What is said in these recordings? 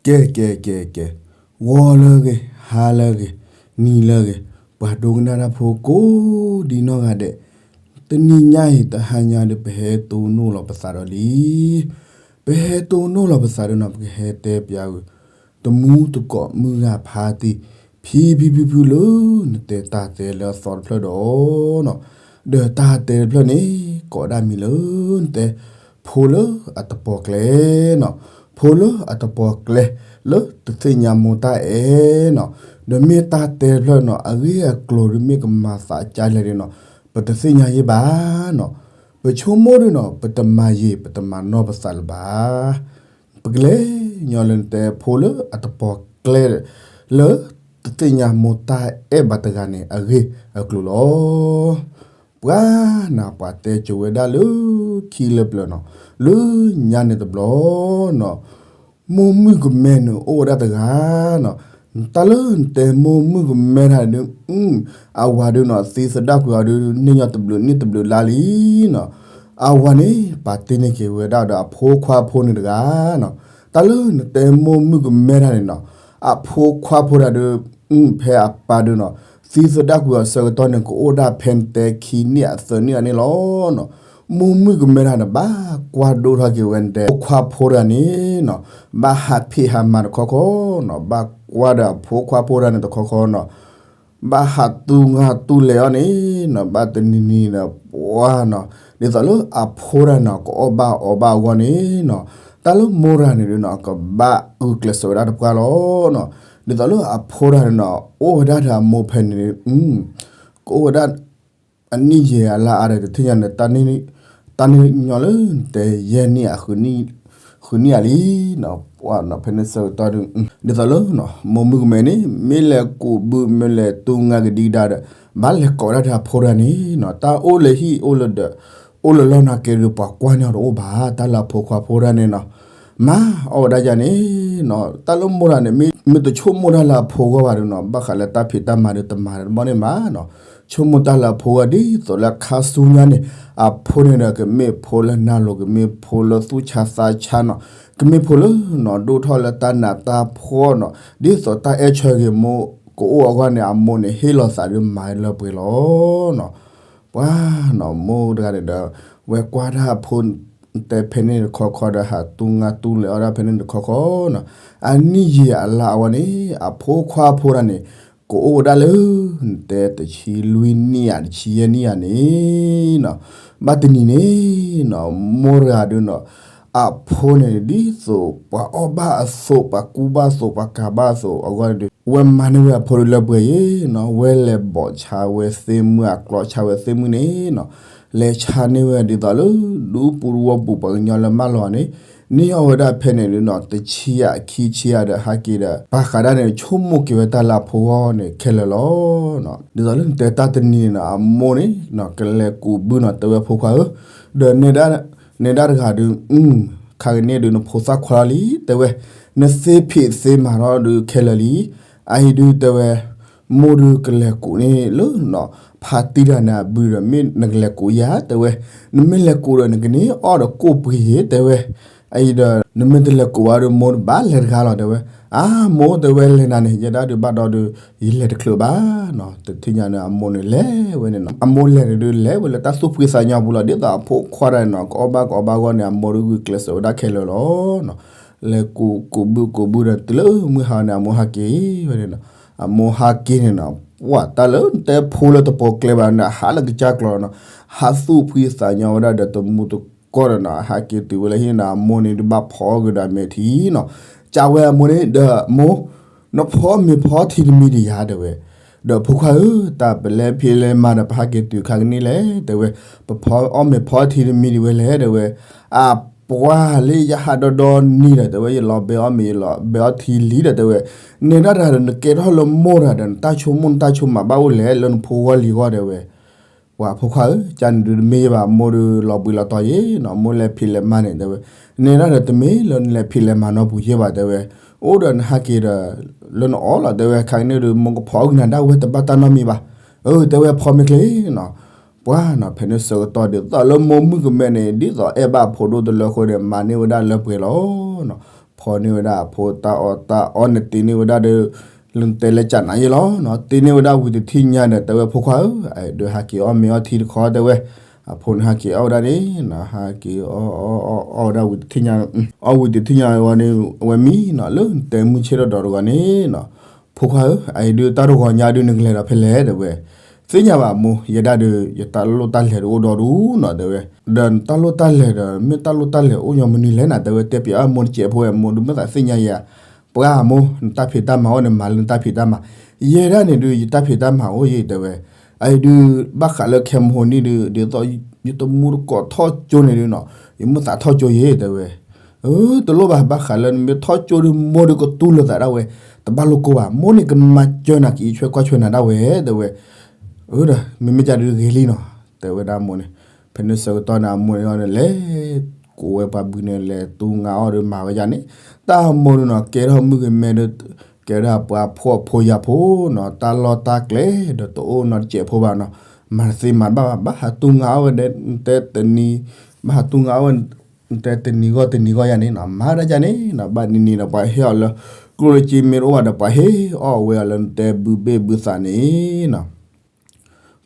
ကဲ ကဲ ကဲ ကဲ, ဂီၤလၢအဂ့ၤ, ဟါလၢအဂ့ၤ, နံၤလၢအဂ့ၤ, ပှၤဒိကနၣ်တၢ်ဖိကိးဒံနီၢ်ဂၤဒဲး, တနံၤညါအံၤ တဟါညါဒီး ပဟဲတိၢ်နီၣ်လီၤပသးဒီးလံ. ပဟဲတိၢ်နီၣ်လီၤပသးဒီးနီၤ ပကဟဲတဲပျးဝဲ တမူတကိးမုၢ်ဂၤဖါတံၢ် ဖံဖံဖုဖုလၢ နတဲတၢ်တဲလၢအသီတဖျၢၣ်ဒီးနီၤ, ဒီးတၢ်တဲတဖျၢၣ်န့ၣ် ကိးဒၣ်မံၤလၢနတဲ ဖိလၢအတပီၤကျဲနီၤ, ဖိလၢအတပီၤကျဲ လၢတသ့ၣ်ညါမိၢ်တၢ်အဲၣ်နီၤ, ဒီးမ့ၢ်တၢ်တဲတဖျၢၣ်နီၤ အဂ့ၢ်အကျိၤဒုးမ့ၢ်ကမၤသးကလဲၣ်ဒုးနီၤ ပတသ့ၣ်ညါယဲဘၣ်နီၤ, ပဆိကမိၣ်ဒုးနီၤ ပတမၤယံာ် ပတမၤနီၢ်ပသးလၢၤဘၣ်. ပကလဲၤညီလၢနတဲဖိလၢအတပီၤကျဲ လၢတသ့ၣ်ညါမိၢ်တၢ်အဲၣ်ဘၣ်တဂၤန့ၣ် အဂ့ၢ်အကျိၤလီၤ. ပှၤနီၤ ပှၤတဲကိၤဝဲဒၣ်လၢခံလၢပျၢၤနီၤ, လၢညါန့ၣ်တဘျီနီၤ, မိၢ်မုၣ်ကမဲန့ၣ်အိၣ်ဝဲဒၣ်တဂၤနီၤ, တၢ်လၢနတဲမိၢ်မုၣ်ကမဲတၢ်ဒုး အဝၤဒုးနီၤ သံသဒၣ်ကွံာ်အီၤဒုး န့ၢ်ညီတဘျုးနံၣ်တဘျုးလါလံနီၤ, အဝၤန့ၣ် ပာ်တ့ၢ်န့ၢ်က့ၤဝဲဒၣ်ဒီးအဖိခွါဖိန့ၣ်တဂၤနီၤ, တၢ်လၢနတဲမိၢ်မုၣ်ကမဲတၢ်န့ၣ်နီၤ, အဖိခွါဖိတၢ်ဒုး ဖဲအပၢ်ဒုးနီၤ သံသဒၣ်ကွံာ်အီၤဆၢကတီၢ်န့ၣ် ကအိၣ်ဒၣ်ဖဲနတဲခံနံၣ်အသၢနံၣ်အန့ၣ်လီၤနီၤ, မိၢ်မုၣ်ကမဲတၢ်န့ၣ် ဘၣ်ကွၢ်ဒိၣ်ထီၣ်က့ၤဝဲနတဲ ဖိခွါဖိတၢ်န့ၣ်နီၤ, ဘၣ်ဟးဖံးဟးမၤတခီခီနီၤ, ဘၣ်ကွၢ်ဒီးအဖိခွါဖိတၢ်န့ၣ်တခီခီနီၤ ဘၣ်ဟးတူၢ်ငါတူၢ်လဲၤအီၤန့ၣ်နီၤ, ဘၣ်တနံၤနံၤဒီးပှၤနီၤ, ဒ်သိးလၢအဖိတၢ်န့ၣ်နီၤ ကအီၣ်ဘၣ်အီဘၣ်အဂီၢ်န့ၣ်နီၤ, တၢ်လၢမိၢ်တၢ်န့ၣ်ဒုးနီၤ ကဘၣ်ဂုာ်ကျဲးစၢးဝဲဒၣ်တပှၢ်လီၤနီၤ, ဒ်သိးလၢအဖိတၢ်န့ၣ်နီၤ အိၣ်ဝဲဒၣ်ဒီးအမိၢ်ဖဲန့ၣ် ကအိၣ်ဝဲဒၣ် အနံၣ်ယံာ်အလါအါဒီး တထံၣ်ညါန့ၣ် တၢ်န့ၣ်ညီလၢနတဲယဲၢ်နံၣ်အ ဃုနံၣ်ဧါလံနီၤ, ပှၤနီၤဖဲန့ၣ်ဆၢကတီၢ်ဒုး ဒ်သိးလၢ မိၢ်မုၣ်ကမဲန့ၣ် မ့ၢ်လဲၤကူးဘု မ့ၢ်လဲၤတူၢ်ငါကဒံကဒါဒီး ဘၣ်လဲၤကိးဒၣ်ဒီးအဖိတၢ်န့ၣ်နီၤ, တၢ်အိၣ်လၢဟံၣ်အိၣ်လၢဒီး အိၣ်လၢလီၢ်နာ်က့ဒုး ပှၤကွၢ်န့ၢ်အီၤတအိၣ်ဘၣ်, တၢ်လၢအဖိခွါဖိတၢ်န့ၣ်နီၤ မၤအီၣ်ဝဲဒၣ်ယၤန့ၣ်နီၤ, တၢ်လၢမိၢ်တၢ်န့ၣ် မ့ၢ်တဆိကမိၣ်တၢ်လၢအဖိဂီၢ်ဘၣ်ဒုးနီၤ ဘၣ်ဃးလၢတၢ်ဖံးတၢ်မၤဒုးတမၤတဘျီန့ၣ်မးနီၤ, ဆိကမိၣ်တၢ်လၢအဖိဂီၢ်ဒ်သိးလၢခါဆူညါန့ၣ် အဖိန့ၣ်ဒီး ကမ့ၢ်ဖိလၢနၢ်လိၤ ကမ့ၢ်ဖိလၢသူၣ်ဆါသးဆါနီၤ, ကမ့ၢ်ဖိလၢနီၤ ဒိၣ်ထီၣ်လၢတၢ်နးတၢ်ဖှီၣ်နီၤ, ဒ်သိးတၢ်အဲၣ်ဆၢဂ့ၤမိၢ်ကအိၣ်အဂီၢ်န့ၣ် အမိၢ်န့ၣ် ဟ့ၣ်လီၤသးဒုးမၤလၢပှဲၤလီၤနီၤ ပှၤနီၤ မိၢ်တဂၤန့ၣ်ဒီး ဝဲကွၢ်တၢ်အဖိ တဲဖဲန့ၣ်တခီခီဒီး ဟးတူၢ်ငါတူၢ်လဲၤအီၣ်ဒၣ်ဖဲန့ၣ်တခီခီနီၤ, အနံၣ်ယံာ်အလါအဝဲန့ၣ် အဖိခွါဖိတၢ်န့ၣ် ကအိၣ်ဝဲဒၣ်လၢ နတဲတဆံလွံၢ်နံၣ်ဧါ တဆံယဲၢ်နံၣ်ဧါန့ၣ်နီၤ, ဘၣ်တနံၤန့ၣ်နီၤ မိၢ်တဂၤဒုးနီၤ အဖိန့ၣ် ဒ်သိးပှၤအီၣ်ဘၣ်အသိး ပှၤကူဘၣ်အသိး ပှၤကၤဘၣ်အသိးအဂီၢ်န့ၣ်ဒုး ဝဲမၤန့ၢ်ဝဲအဖိဒုးလၢပှဲၤယဲနီၤ, ဝဲလဲၤဘိးဆါဝဲသ့ၣ်မုၢ် အကျီဆါဝဲသ့ၣ်မုၢ်န့ၣ်နီၤ, လဲၤဆါန့ၢ်ဝဲဒ်သိးလၢ ဒူပူၤတဝီပူၤ ပှၤကညီလၢမၢလီၤန့ၣ် န့ၢ်အီၣ်ဝဲဒၣ်ဖဲန့ၣ်ဒုးနီၤ တဆံဧါခံဆံဧါဒီးဟးက့ၤဒီး ပာ်ဃာ်ဒၣ်န့ၣ် ဆိကမိၣ်က့ၤဝဲတၢ်လၢအဖိဂီၢ်န့ၣ်ခဲလၢာ်လီၤ. ဒ်သိးလၢနတဲတၢ်တနံၤန့ၣ်နီၤ အမိၢ်န့ၣ် ကလဲၤကူးဘုနီၤ တဲဝဲဖိခွါဧၢ, ဒီး နဲဒၣ်တဂၤဒုး ခါကန့ၣ်ဒုး နဖိသၣ်ခွါလီၤလံ တဲဝဲ, နသ့ဖံးသ့မၤထီၣ်ဒုးခဲလၢာ်လံ, အအံၤဒုးတဲဝဲ မိၢ်ဒုးကလဲၤကူးန့ၣ်လၢ ဖါတံၢ်တဂၤန့ၣ်အဘုဒီး မ့ၢ်နကလဲၤကူးယၤ တဲဝဲ, နမ့ၢ်လဲၤကူးဒီး နကန့ၢ်အီၣ်ဒီးကိၣ်ပှ့ၤယဲ တဲဝဲ, အအံၤဒီး နမ့ၢ်တလဲၤကူးဘၣ်ဒီး မိၢ်တဘၣ်လဲၤတဂၤလီၤ တဲဝဲ, အါ မိၢ် တဲဝဲ လဲၤနၤန့ၣ် ယဲဒၣ်ဒုးဘၣ်ဒီဒုး ယလဲၤတချုးဘၣ်နီၤ, တထံၣ်ညါန့ၣ် အမိၢ်န့ၣ်လဲၤဝဲန့ၣ်နီၤ, အမိၢ်လဲၤန့ၣ်ဒုး လဲၤဝဲလၢတၢ်သူၣ်ဖှံသးညီပူၤလီၤ, ဒ်သိးအဖိခွါတဂၤန့ၣ်နီၤ ကအီၣ်ဘၣ်ကအီဘၣ်အဂီၢ်န့ၣ် အမိၢ်ဒုးဂုာ်ကျဲးစၢးဝဲဒၣ်ခဲလၢာ်လီၤ. လဲၤကူးကူးဘုကူးဘုဒီး တုၤလၢမုၢ်ဟါန့ၣ် အမိၢ်ဟးက့ၤဝဲန့ၣ်နီၤ, အမိၢ်ဟးက့ၤန့ၣ်နီၤ ပှၤတၢ်လၢနတဲဖိလၢတပီၤကျဲဘၣ်န့ၣ် ဟးလၢကစၢ်ကျီၤနီၤ, ဟးသူၣ်ဖှံသးညီဝဲဒၣ်ဒီးတမူတကိၢ်ဒီးနီၤ, ဟးက့ၤတုၤဝဲလၢဟံၣ်န့ၣ် အမိၢ်န့ၣ်ဒုးဘၣ်ဖီက့ၤဒီးအမဲာ်ထံနီၤ, ကးဝဲအမိၢ်န့ၣ်ဒီး မိၢ် နဖီမ့ၤဖီထံတမံၤဒံးယၤ တဲဝဲ, ဒီးဖိခွါဧၢ တၢ်ပလဲၤဖံးလဲၤမၤဒီး ပဟးက့ၤတုၤခါကန့ၣ်လဲၣ် တဲဝဲ, ပဖီအီၣ်မ့ၤဖီထံတမံၤဒံးဝဲလဲၣ် တဲဝဲ, အပှၤလၢယဟးဒီဒီနံၤဒီး တဲဝဲ ယလီၤဘဲအီၣ်မ့ၤ ယလီၤဘဲအီၣ်ထံလံဒီး တဲဝဲ, နဲဒၣ်တဂၤဒီး နကဲထီၣ်လၢမိၢ်တဂၤဒီး နတၢ်ဆိကမိၣ်နတၢ်ဆိကမးဘၣ်အိၣ်လဲၣ် လၢနဖိဂီၢ်လံၤဂီၢ် တဲဝဲ ပှၤဖိခွါဧၢ ကန့ၣ်ဒုးတမ့ၢ်ယဲဘၣ် မိၢ်ဒုးလီၤဘှံးလီၤတီၤယဲနီၤ, မိၢ်လဲၤဖံးလဲၤမၤန့ၣ် တဲဝဲ, နဲဒၣ်ဒီးတမ့ၢ်လၢနလဲၤဖံးလဲၤမၤနီတပူၤယဲဘၣ် တဲဝဲ, အိၣ်ဒီးနဟးက့ၤဒီး လၢနအီၣ်လီၤ တဲဝဲ, ခါကန့ၣ်ဒုး မိၢ်ကဖီကနၤဒၣ်ဝဲတဘၣ်တၢ်နီတမံၤဘၣ်, အၢ တဲဝဲ ဖီမ့ၢ်ချ့နီၤ, ပှၤနီၤ ဖဲန့ၣ်ဆၢကတီၢ်ဒ်သိးလၢမိၢ်မုၣ်ကမဲန့ၣ် ဒ်သိးအဲၣ်ဘၣ်အဖိဒိၣ်တလၢအဃိန့ၣ် မၤန့ၢ်ဝဲဒၣ်လၢပှဲၤလီၤနီၤ, ဖ ဖီန့ၢ်ဝဲဒၣ်အဖိတၢ်အီၣ်တၢ်အီန့ၣ် တ့န့ၢ်ဝဲဒၣ်ဒီး လၢနတဲလဲၤကနၤယဲလီၤနီၤ, တ့န့ၢ်ဝဲဒၣ်ဝံၤတထံၣ်ညါဒီး တဲဝဲဖိခွါဧၢ, အဒုးဟးက့ၤအီၣ်မ့ၤအီထံတခီတဲဝဲ, အဖိန့ၣ်ဟးက့ၤအီၣ်ဝဲဒၣ်န့ၣ်နီၤ, ဟးက့ၤအီၣ်အီၣ်အီၣ်ဝဲဒၣ်ဝံၤတထံၣ်ညါ, အီၣ်ဝံၤတထံၣ်ညါဝဲန့ၣ် အဝဲမံနီၤ, လၢနတဲမုၢ်ဆ့ၣ်ထီၣ်ဒီးတဂီၤန့ၣ်နီၤ, ဖိခွါဧၢ, အအံၤဒုးတၢ်တဂီၤညါဒုးနကလဲၤဒီးဖဲလဲၣ်တဲဝဲ, သ့ၣ်ညါဘၣ်မိၢ်, ယဲဒၣ်ဒီး ယတၢ်လိၣ်တၢ်လဲၤတအိၣ်ဒီးဒူနီၤတဲဝဲ, ဒီးနတၢ်လိၣ်တၢ်လဲၤဒီး မ့ၢ်တၢ်လိၣ်တၢ်လဲၤအိၣ်ညီမနုၤလဲၣ်နၤတဲဝဲ, တဲပျးအမိၢ်တစဲးဖိဝဲ, မိၢ်ဒုးမ့ၢ်သးသ့ၣ်ညါယၤ, ပှၤမိၢ် နတၢ်ဖံးတၢ်မၤအိၣ်န့ၣ် မၤလၢနတၢ်ဖံးတၢ်မၤ, ယဲဒၣ်န့ၣ်ဒုး ယတၢ်ဖံးတၢ်မၤအိၣ်ယဲတဲဝဲ, အအံၤဒုး ဘၣ်ဃးလၢခဲမဟိနံၣ်ဒုး ဒ်သိး ယတမူတကိးထီၣ်ကၠိန့ၣ်ဒုးနီၤ, ယမိၢ်သးထီၣ်ကၠိယဲတဲဝဲ, အၢ တလိၣ်ဘၣ် ဘၣ်ဃးလၢနမ့ၢ်ထီၣ်ကၠိဒုး မိၢ်ဒုးကတူၢ်လိာ်သးဒၣ်ဝဲ, တဘၣ်လိၣ်ကိၢ်ဘၣ်, မိၢ်န့ၣ်ကမၤစၢၤနၤ ကအံးဆွဲကွၢ်ဆွဲနၤဒၣ်ဝဲတဲဝဲ, အၢ ဒီး မ့မ့ၢ်ကၢ်ဒုးဂ့ၤလံနီၤ, တဲဝဲဒၣ်အမိၢ်န့ၣ်, ဖဲန့ၣ်ဆၢကတီၢ်န့ၣ် အမိၢ်န့ၣ်လဲၤ ကိးဝဲပှၤဘုန့ၣ် လဲၤတူၢ်ငါအီၣ်ဒီးမၤဝဲဒၣ်န့ၣ်, တၢ်အမိၢ်ဒုးနီၤ ကဲထီၣ်မုၣ်ကမဲဒီး ကဲဒၣ်ပှၤဖှီၣ်ဖိယာ်ဖိနီၤ, တၢ်လီၢ်တၢ်ကျဲဒီးတအိၣ်နီတစဲးဖိဘၣ်နီၤ, မၤတသ့မၤတဘၣ်ဘၣ်, ဘၣ်ဟးတူၢ်ငါအီၣ်ဝဲဒီး နတဲတနံၤ, ဘၣ်ဟးတူၢ်ငါအီၣ်ဝဲ နတဲတနံၤဂီၢ်တနံၤဂီၢ်ယၤန့ၣ်နီၤ, မၤဒၣ်ယၤန့ၣ်နီၤ, ဘၣ်နံၤနံၤဒီးပှၤဟ့ၣ်အီၤလၢ ကျိၣ်လၢစ့မ့ၢ်တအိၣ်ဘၣ်ဒီး ပှၤဟ့ၣ်အီၣ်ဝဲအီၤလၢနတဲဘုဘ့ၣ်ဘုသးန့ၣ်နီၤ,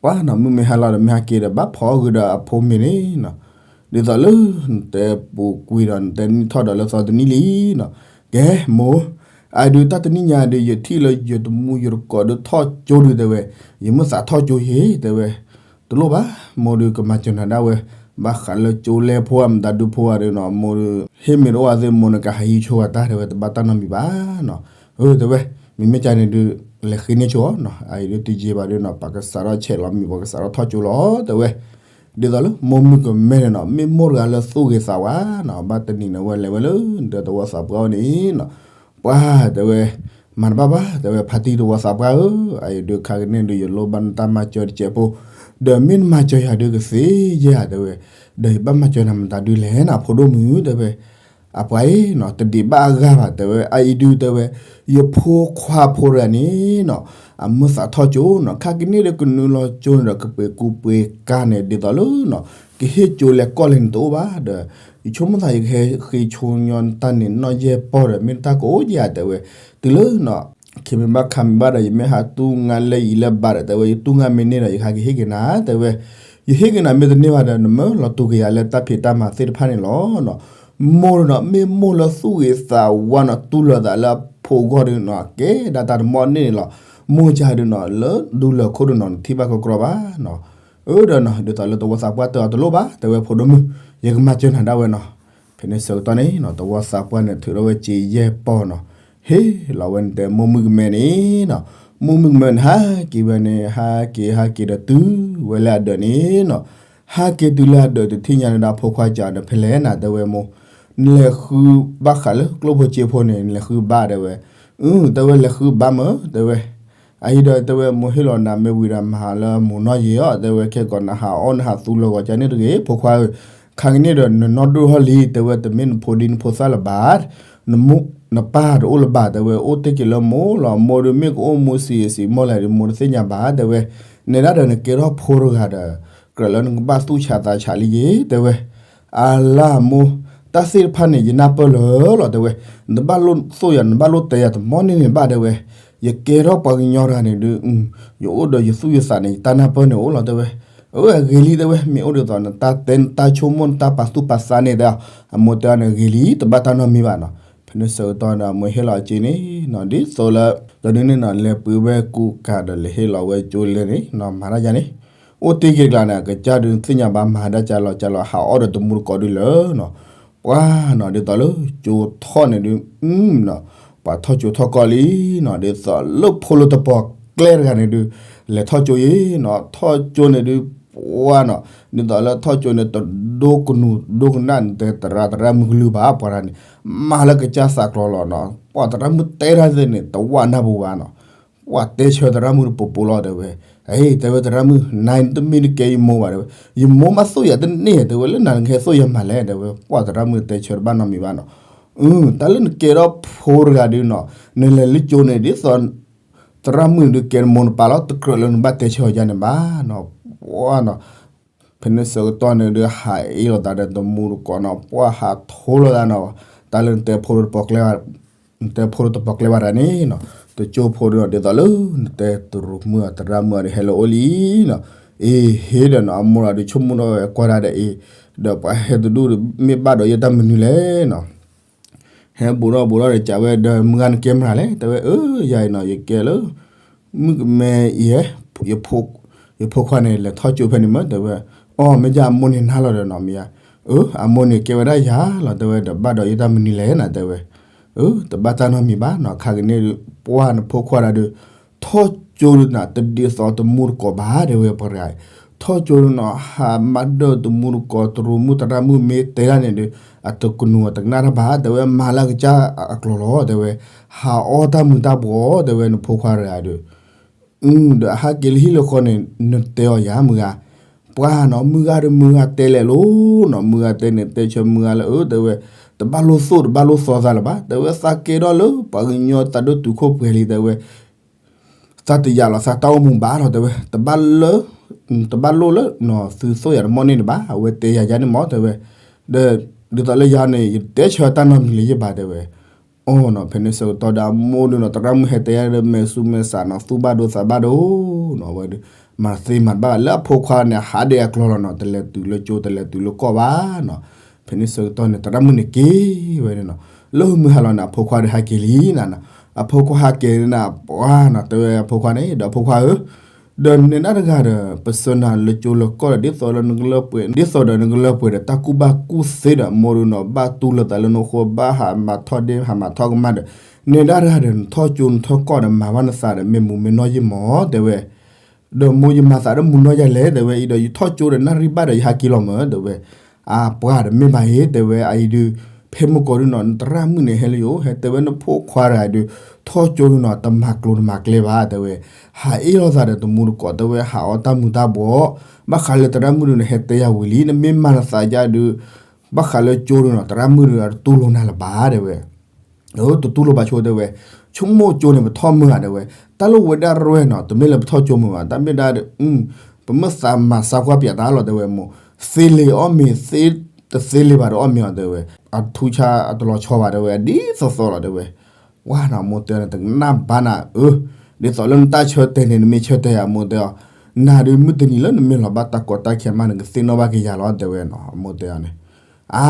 ပှၤနီၤ မုၢ်မ့ၢ်ဟါလီၤဒီး မ့ၢ်ဟဲက့ၤဒီး ဘၣ်ဖီအီၣ်ဂုာ်ဒီးအဖိမ့ၤန့ၣ်နီၤ, ဒ်သိးလၢ နတဲပူၤကွံာ်ဒီး နတဲနံၣ်ထီၣ်ဒီးလၢသီတနံၣ်လံနီၤ, ကဲမိၢ်, အအံၤဒုး တၢ်တနံၣ်ညါဒုး ယထံၣ်လၢယတမူယတကိးဒုးထီၣ်ကၠိဒုးတဲဝဲ, ယမိၢ်သးထီၣ်ကၠိယဲတဲဝဲ, တလိၣ်ဘၣ်, မိၢ်ဒုးကမၤစၢၤနၤဒၣ်ဝဲ, ဘၣ်ဃးလၢကၠိလဲဖိဧါ မတၤဒုဖိဧါဒီးနီၤ, မိၢ်ဒုး ဟ့ၣ်မ့ၤတအိၣ်ဧါသ့ၣ် မိၢ်န့ၣ်ကဟးဟံးဆိဝဲတၢ်တဲဝဲ, တဘၣ်တၢ်နီတမံၤဘၣ်နီၤ, အၢ တဲဝဲ, မ့မ့ၢ်ကၢ်န့ၣ်ဒုး လဲၤဃ့န့ၢ်ဆိအီၤနီၤ, အအံၤဒုးတယံာ်ဘၣ်ဒုးနီၤ ပှၤကစးထီၣ်ဆဲးလီၤမံၤ ပှၤကစးထီၣ်ထီၣ်ကၠိလီၤတဲဝဲ, ဒ်သိးလၢမိၢ်မုၣ်ကမဲန့ၣ်နီၤ မ့ၢ်မိၢ်တဂၤလၢသူၣ်ဂ့ၤသးဝါနီၤ, ဘၣ်တနံၤန့ၣ် ဝဲလဲၤဝဲလၢနတဲသဝီသးပှၢ်အအိၣ်န့ၣ်နီၤ, ပှၤတဲဝဲ, မၤတဘၣ်ဘၣ် တဲဝဲ ဖါတံၢ်သဝီသးပှၢ်ဧၢ, အအံၤဒုးခါကန့ၣ်ဒုး ယလိၣ်ဘၣ်နတၢ်မၤစၢၤတစဲးဖိ, ဒီးမ့ၢ်နမၤစၢၤယၤဒုးကသ့ယဲၢ်ဧါတဲဝဲ, ဒီးယဘၣ်မၤစၢၤနၤမတၤဒုလဲၣ်နီၤ ဖိဒိၣ်မုၣ်တဲဝဲ, အပှၤအံၤနီၤ တဒံးဘၣ်အဂၤဘၣ်တဲဝဲ, အအံၤဒုးတဲဝဲ, ယဖိခွါဖိတဂၤန့ၣ်နီၤ အမိၢ်သးထီၣ်ကၠိနီၤ, ခါကန့ၣ်ဒီးကနုာ်လီၤကၠိန့ၣ်ဒီး ကပှ့ၤကူပှ့ၤကၤန့ၣ် ဒ်သိးလၢနီၤ ကဟ့ၣ်ကၠိလဲၤကီၢ်လဲၤန့ၣ်တအိၣ်ဘၣ်ဒီး, ယဆိကမိၣ်သးယကဟဲဃ့ဆိညီနတၢ်န့ၣ်နီၣ်ယဲၢ်ပီၢ်ဒီး မ့ၢ်တၢ်ကအိၣ်ဧါတဲဝဲ, တုၤလၢနီၤ ခံမံၤဘၣ်ခါမံၤဘၣ်ဒီး ယမ့ၢ်ဟးတူၢ်ငါလၢအံၤလၢဘၣ်ဒီး တဲဝဲ ယတူၢ်ငါမ့ၢ်န့ၢ်ဒီး ယကဟဲက့ၤဟ့ၣ်က့ၤနၤ တဲဝဲ, ယဟ့ၣ်က့ၤနၤမ့ၢ်တန့ၢ်ဘၣ်ဒီး နမၢလီၤတူာ်က့ၤယၤလၢတၢ်ဖံးတၢ်မၤသ့ၣ်တဖၣ်န့ၣ်လီၤနီၤ. မိၢ်ဒုးနီၤ မ့ၢ်မိၢ်လၢသူၣ်ဂ့ၤသးဝါနီၤ တူၢ်လိာ်သးလၢအဖိအဂီၢ်ဒုးနီၤ ကဲဒၣ်တၢ်တမီၢ်န့ၢ်န့ၣ်လီၤ. မိၢ်ကၢ်ဒုးနီၤ လၢဒူလၢာ်ခိၣ်ဒုးနီၤ နထံၣ်ဘၣ်ကီကီဘၣ်နီၤ. အၢ ဒီးနီၤ ဒ်သိးလၢသဝီသးပှၢ်တဲအီၤတလိၣ်ဘၣ် တဲဝဲ ဖိဒိၣ်မုၣ် ယကမၤစၢၤနၤဒၣ်ဝဲနီၤ. ဖဲန့ၣ်ဆၢကတီၢ်န့ၣ်နီၤ သဝီသးပှၢ်န့ၣ် ထုးထီၣ်ဝဲစ့ယဲၢ်ပီၢ်နီၤ. ဟ့ၣ်လီၤဝဲန့ၣ်တဲ မိၢ်မုၣ်ကမဲန့ၣ်နီၤ. မိၢ်မုၣ်ကမဲန့ၣ် ဟးက့ၤဝဲန့ၣ် ဟးက့ၤ ဟးက့ၤဒီးတုၤဝဲလၢအဒၢးန့ၣ်နီၤ. ဟးက့ၤတုၤလၢအဒၢးတထံၣ်ညါန့ၣ်ဒီး အဖိခွါကၢ်ဒီး ဖဲလဲၣ်နၤ တဲဝဲမိၢ်, နလဲၤဃုဘၣ်ဃးလၢကျိၣ်ဖိစ့ဖိန့ၣ် နလဲၤဃုဘၣ်တဲဝဲ. အၢ တဲဝဲ လဲၤဃုဘၣ်မၢ် တဲဝဲ. အအံၤဒီးတဲဝဲ မိၢ်ဟ့ၣ်လီၤနၤမ့ၢ်ဝံၤဒီး မၤလၢမိၢ်နီၢ်ယံၤအီၤ တဲဝဲ ခဲကီးနဟးအီၣ်နဟးသူလီၤဂီၤကန့ၣ်တဂ့ၤ ဖိခွါဧၢ. ခါကန့ၣ်ဒီး နနီၢ်ဒိၣ်ထီၣ်လံ တဲဝဲ တမ့ၢ်နဖိဒံနဖိသၣ်လၢၤဘၣ် နမိၢ်နပၢ်တအိၣ်လၢၤဘၣ် တဲဝဲ အိၣ်တ့ၢ်က့ၤလၢမိၢ်လီၤ. မိၢ်ဒုးမ့ၢ်ကအိၣ်မူဆံးဆံးမီၢ်လဲၣ်ဒီး မိၢ်တသ့ၣ်ညါဘၣ် တဲဝဲ. နဲဒၣ်ဒီးနကဲထီၣ်ဖိတဂၤဒီး ကြၢးလၢနကဘၣ်သူၣ်ဆးသးဆးလံယ့ၤ တဲဝဲ. အလၢမိၢ် တၢ်သ့ၣ်တဖၣ်န့ၣ် ယနၢ်ပၢၢ်လၢာ်လီၤ တဲဝဲ. နတဘၣ်လိၣ်သိၣ်ယၤ နဘၣ်လိၣ်တဲယၤတမီၢ်န့ၢ်န့ၣ်ဘၣ် တဲဝဲ. ယကဲထီၣ်ပှၤကညီတဂၤန့ၣ်ဒုး ယအိၣ်ဒီးယသူၣ်ယသးန့ၣ် ယတၢ်နၢ်ပၢၢ်န့ၣ်အိၣ်လီၤ တဲဝဲ. အၢ အဂ့ၤလံ တဲဝဲ မ့ၢ်အိၣ်ဒ်သိးနတၢ်တဲနတၢ်ဆိကမိၣ်နတၢ်ပာ်သူၣ်ပာ်သးန့ၣ် တဲအီၤ အမိၢ်တဲအီၤန့ၣ် ဂ့ၤလံ တဘၣ်တၢ်နီတမံၤဘၣ်နီၤ. ဖဲန့ၣ်ဆၢကတီၢ်ဒီး အမိၢ်ဟ့ၣ်လီၤအစ့န့ၣ်နီၤ ဒ်သိးလၢ တနံၤန့ၣ်နီၤ လဲၤပှ့ၤဝဲကူကၤဒီး လဲၤဟ့ၣ်လီၤဝဲကၠိလဲန့ၣ်နီၤ မၤတၢ်ယၤန့ၣ် အိၣ်တ့ၢ်က့ၤတကျါန့ၣ် အကစၢ်ဒုးသ့ၣ်ညါဘၣ် မၤဒၣ်ကၢ်လီၤကၢ်လီၤ ဟးအီၣ်ဒီးတမူတကိးဒုးလၢနီၤ. ပှၤနီၤ ဒ်သိးလၢကၠိထီၣ်န့ၣ်ဒုး နီၤ ပှၤထီၣ်ကၠိထီၣ်ကီၢ်လံနီၤ ဒ်သိးလၢဖိလၢတပီၤကျဲတဂၤန့ၣ်ဒုး လဲၤထီၣ်ကၠိယ့ၤနီၤ ထီၣ်ကၠိန့ၣ်ဒုး ပှၤနီၤ ဒ်သိးလၢထီၣ်ကၠိန့ၣ် တဒိကနူၤဒိကနၣ် နတဲသရၣ်သရၣ်မုၣ်ကလုၢ်ဘၣ် ပှၤတဂၤန့ၣ် မၤလၢကစၢ်သးကျီလီၤနီၤ ပှၤသရၣ်မုၣ်တဲတၢ်သ့ၣ်န့ၣ် တဝၣ်နၢ်ပူၤဘၣ်နီၤ ပှၤတဲဆၢသရၣ်မုၣ်တပူၤပူၤလီၤ တဲဝဲ. အ့ တဲဝဲ သရၣ်မုၣ် နတမ့ၢ်တကဲယမိၢ်ဘၣ် တဲဝဲ. ယမိၢ်မ့ၢ်သိၣ်ယၤတန့ၢ် တဲဝဲ လၢနၤနကဟဲသိၣ်ယၤမၤလဲၣ် တဲဝဲ. ပှၤသရၣ်မုၣ်တဲဆၢတဘၣ်နီတမံၤဘၣ်နီၤ. အု တၢ်လၢနကဲထီၣ်ဖိတဂၤဒုးနီၤ နလဲၤလၢကၠိန့ၣ် ဒ်သိး သရၣ်မုၣ်ဒုးကဲနမိၢ်နပၢ်လီၤ တကြၢးလၢနဘၣ်တဲဆၢအီၤယၤန့ၣ်ဘၣ်နီၤ. ပှၤနီၤ ဖဲန့ၣ်ဆၢကတီၢ်န့ၣ်ဒုး ဟးအ့ၣ်လိာ်သးဒီးတမူတကိးနီၤ ပှၤဟးထိလိာ်သးနီၤ. တၢ်လၢနတဲဖိတပီၤကျဲ နတဲဖိတပီၤကျဲဘၣ်တၢ်န့ၣ်နီၤ, တကၠိဖိဒီး ဒ်သိးလၢနတဲတရူးမုၣ်အသရၣ်မုၣ်အီၤဒီး ဟဲလၢအအိၣ်လံနီၤ, အ့ ဟ့ၣ်ဒီးနီၤ အမိၢ်ဒီး ဆိကမိၣ်ဒီးဝဲကွၢ်ဒၣ်ဒီးအ့, ဒီးပှၤဟဲတဒူၣ်ဒီး မ့ၢ်ဘၣ်ဒီးယတၢ်မနုၤလဲၣ်နီၤ ဟဲဘူးဒီးဘူးဒီးဒီး ကးဝဲဒီး မုၢ်ဂၤနကဲမနုၤလဲၣ် တဲဝဲ, အၢ ယၤအံၤနီၤ ယကဲလၢ မုၣ်ကမဲအံၤ, ယဖိခွါန့ၣ် လဲၤထီၣ်ကၠိဖဲန့ၣ်မ့ၢ် တဲဝဲ, အီ မ့ၢ်ဒ်အမိၢ်န့ၣ်နၤလီၤဒီးနီၤ မ့ၢ်ဧါ, အၢ အမိၢ်န့ၣ်ကဲဝဲဒၣ်ယၤလီၤ တဲဝဲဒီး ဘၣ်ဒီးယတၢ်မနုၤလဲၣ်နၤ တဲဝဲ, အၢ တဘၣ်တၢ်နီတမံၤဘၣ်နီၤ ခါကန့ၣ်ဒီး ပှၢ်နဖိခွါတဂၤဒီး ထီၣ်ကၠိဒုးနၤ တဒ်သိးတမူတကိးဘၣ် တဲဝဲ ပှၤတဂၤအံၤ, ထီၣ်ကၠိဒုးနီၤ ဟးမၤဒၢၣ်တမူတကိး တရူးမုၣ်သရၣ်မုၣ်မ့ၢ်တဲဒၣ်န့ၣ်ဒီး အတကနူၤအတကနၣ်တၢ်ဘၣ် တဲဝဲ မၤလၢအကစၢ်အကျိၤလီၤ တဲဝဲ, ဟးအီၣ်တၢ်မုာ်တၢ်ဘှီး တဲဝဲ နဖိခွါတဂၤအံၤဒီး အု ဒီးအဟဲက့ၤလၢဟံၣ်လၢဃီန့ၣ် နတဲအီၤယၤမုၢ်ဂၤ, ပှၢ်နီၤ မုၢ်ဂၤဒီးမုၢ်ဂၤတဲလဲၣ်လိၤနီၤ မုၢ်ဂၤတဲန့ၣ် တဲဆၢမုၢ်ဂၤလၢအၢ တဲဝဲ, တဘၣ်လိၣ်သိၣ်တဘၣ်လိၣ်သီသးလၢၤဘၣ် တဲဝဲ သးကဲထီၣ်လၢပှၤကညီသးဒိၣ်တုာ်ခိၣ်ပှဲၤလံ တဲဝဲ သးတယာ်လီၤသးတၢ်အိၣ်မူဘၣ်လီၤ တဲဝဲ, တဘၣ်လၢ တဘၣ်လိၣ်လၢ သုသိၣ်ယၤတမီၢ်န့ၣ်တဘၣ် အဝဲတဲယၤယၤန့ၣ်မ့ၢ် တဲဝဲ, ဒီး ဒ်သိးလၢယၤန့ၣ် ယတဲဆၢတၢ်နီတမံၤလၢၤယဘၣ် တဲဝဲ အီနီၤ ဖဲန့ၣ်ဆၢကတီၢ်ဒီး အမိၢ်ဒုးနီၤ သရၣ်မုၣ်ဟဲတဲယၤဒီး မဲာ်ဆူမဲာ်ဆးနီၤ သူၣ်ဘၣ်ဒိသးဘၣ်ဒိနီၤ အဝဲဒီး မၤသ့မၤတဘၣ်ဘၣ် လၢအဖိခွါန့ၣ် ဟးဒ့အကျိၤလီၤနီၤ တလဲၤတုၤလၢကၠိ တလဲၤတုၤလၢကီၢ်ဘၣ်နီၤ, ဖဲန့ၣ်ဆၢကတီၢ်န့ၣ် သရၣ်မုၣ်န့ၣ်က့ၤဝဲန့ၣ်နီၤ, လၢမုၢ်ဟါလီၤန့ၣ် အဖိခွါဒီးဟဲက့ၤလံနၤနီၤ, အဖိခွါဟဲက့ၤန့ၣ် ပှၢ်နီၤ တဲဝဲအဖိခွါန့ၣ် ဒီးအဖိခွါဧၢ ဒီးနဲဒၣ်တဂၤဒီး ပစၢၤနၤလၢကၠိလၢကီၢ်ဒီး ဒ်သိးဒီးနကလၢပှဲၤ ဒ်သိးဒီးနကလၢပှဲၤဒီး တၢ်ကူၣ်ဘၣ်ကူၣ်သ့ဒီး အမိၢ်ဒုးနီၤ ဘၣ်တူၢ်လိာ်သးလၢနဃိ ဘၣ်ဟးမၤထီၣ်ဒ့ ဟးမၤထီၣ်ကမၣ်ဒီး နဲဒၣ်တဂၤဒီး နထီၣ်ကၠိနထီၣ်ကီၢ်ဒီး မၤဘၣ်နသးဒီး မ့ၢ်မူမ့ၢ်နီၢ်ယ့ၢ်မး တဲဝဲ ဒီးမိၢ်ယမၤသးဒီးမူနီၢ်ယၤလဲၣ် တဲဝဲ အံၤဒီးယထီၣ်ကၠိဒီးနၣ်ရံၣ်ဘၣ်ဒီးယဟးက့ၤလီၤမး တဲဝဲ, အပှၢ်ဒီးမ့ၢ်ဘၣ်အံၤ တဲဝဲ အအံၤဒုး ဖဲမုၢ်ကီၢ်ဒုးနီၤ နသရၣ်မုၣ်န့ၣ်ဟဲလၢယအိၣ် ဟဲတဲဝဲနဖိခွါတဂၤဒုး ထီၣ်ကၠိဒုးနီၤ တမၤကျိၤတမၤကျဲဘၣ် တဲဝဲ, ဟးအ့ၣ်လိာ်သးဒီးတမူတကိး တဲဝဲ ဟးအီၣ်တၢ်မူၤတၢ်ဘှီး, ဘၣ်ဃးလၢသရၣ်မုၣ်ဒုးန့ၣ် ဟဲတဲယၤဝံၤလံ နမ့ၢ်မၤနသးယါဒုး ဘၣ်ဃးလၢကၠိဒုးနီၤ သရၣ်မုၣ်ဒုး တတူၢ်လိာ်နၤလၢၤဘၣ် တဲဝဲ တတူၢ်လိာ်ဘၣ်ဆိ တဲဝဲ, ဆိကမိၣ်ကၠိန့ၣ် ပထီၣ်မုၢ်ဧါ တဲဝဲ, တၢ်လၢဝဲဒၣ်ရဲၣ်နီၤ တမ့ၢ်လၢပထီၣ်ကၠိမုၢ်ဘၣ် တၢ်မ့ၢ်ဒၣ်ဒီး ပမ့ၢ်သးမၤစါကွၢ်ပၠးတၢ်လီၤ တဲဝဲမိၢ်, သ့လံအီၣ်မ့ၤ သ့တသ့လံဘၣ်ဒီးအီၣ်မ့ၤအီၤ တဲဝဲ, အထူဆါအတလီၤဆီဘၣ် တဲဝဲ ဒ်သိးသိးလီၤ တဲဝဲ, ဝါနီၤ မိၢ်တဲန့ၣ် တကနၣ်ဘၣ်နၤဧၢ, ဒ်သိးလၢနတၢ်ဆၢတဲာ်န့ၣ် နမ့ၢ်ဆၢတဲာ်ယၤ မိၢ်တဲအီၤ, နၤဒုးမုၢ်တနံၤလၢနမ့ၢ်လီၤဘၣ်တၢ်ကီတၢ်ခဲမး နကသ့ၣ်နီၣ်ဘၣ်က့ၤယၤလီၤ တဲဝဲနီၤ မိၢ်တဲအီၤန့ၣ် အါ,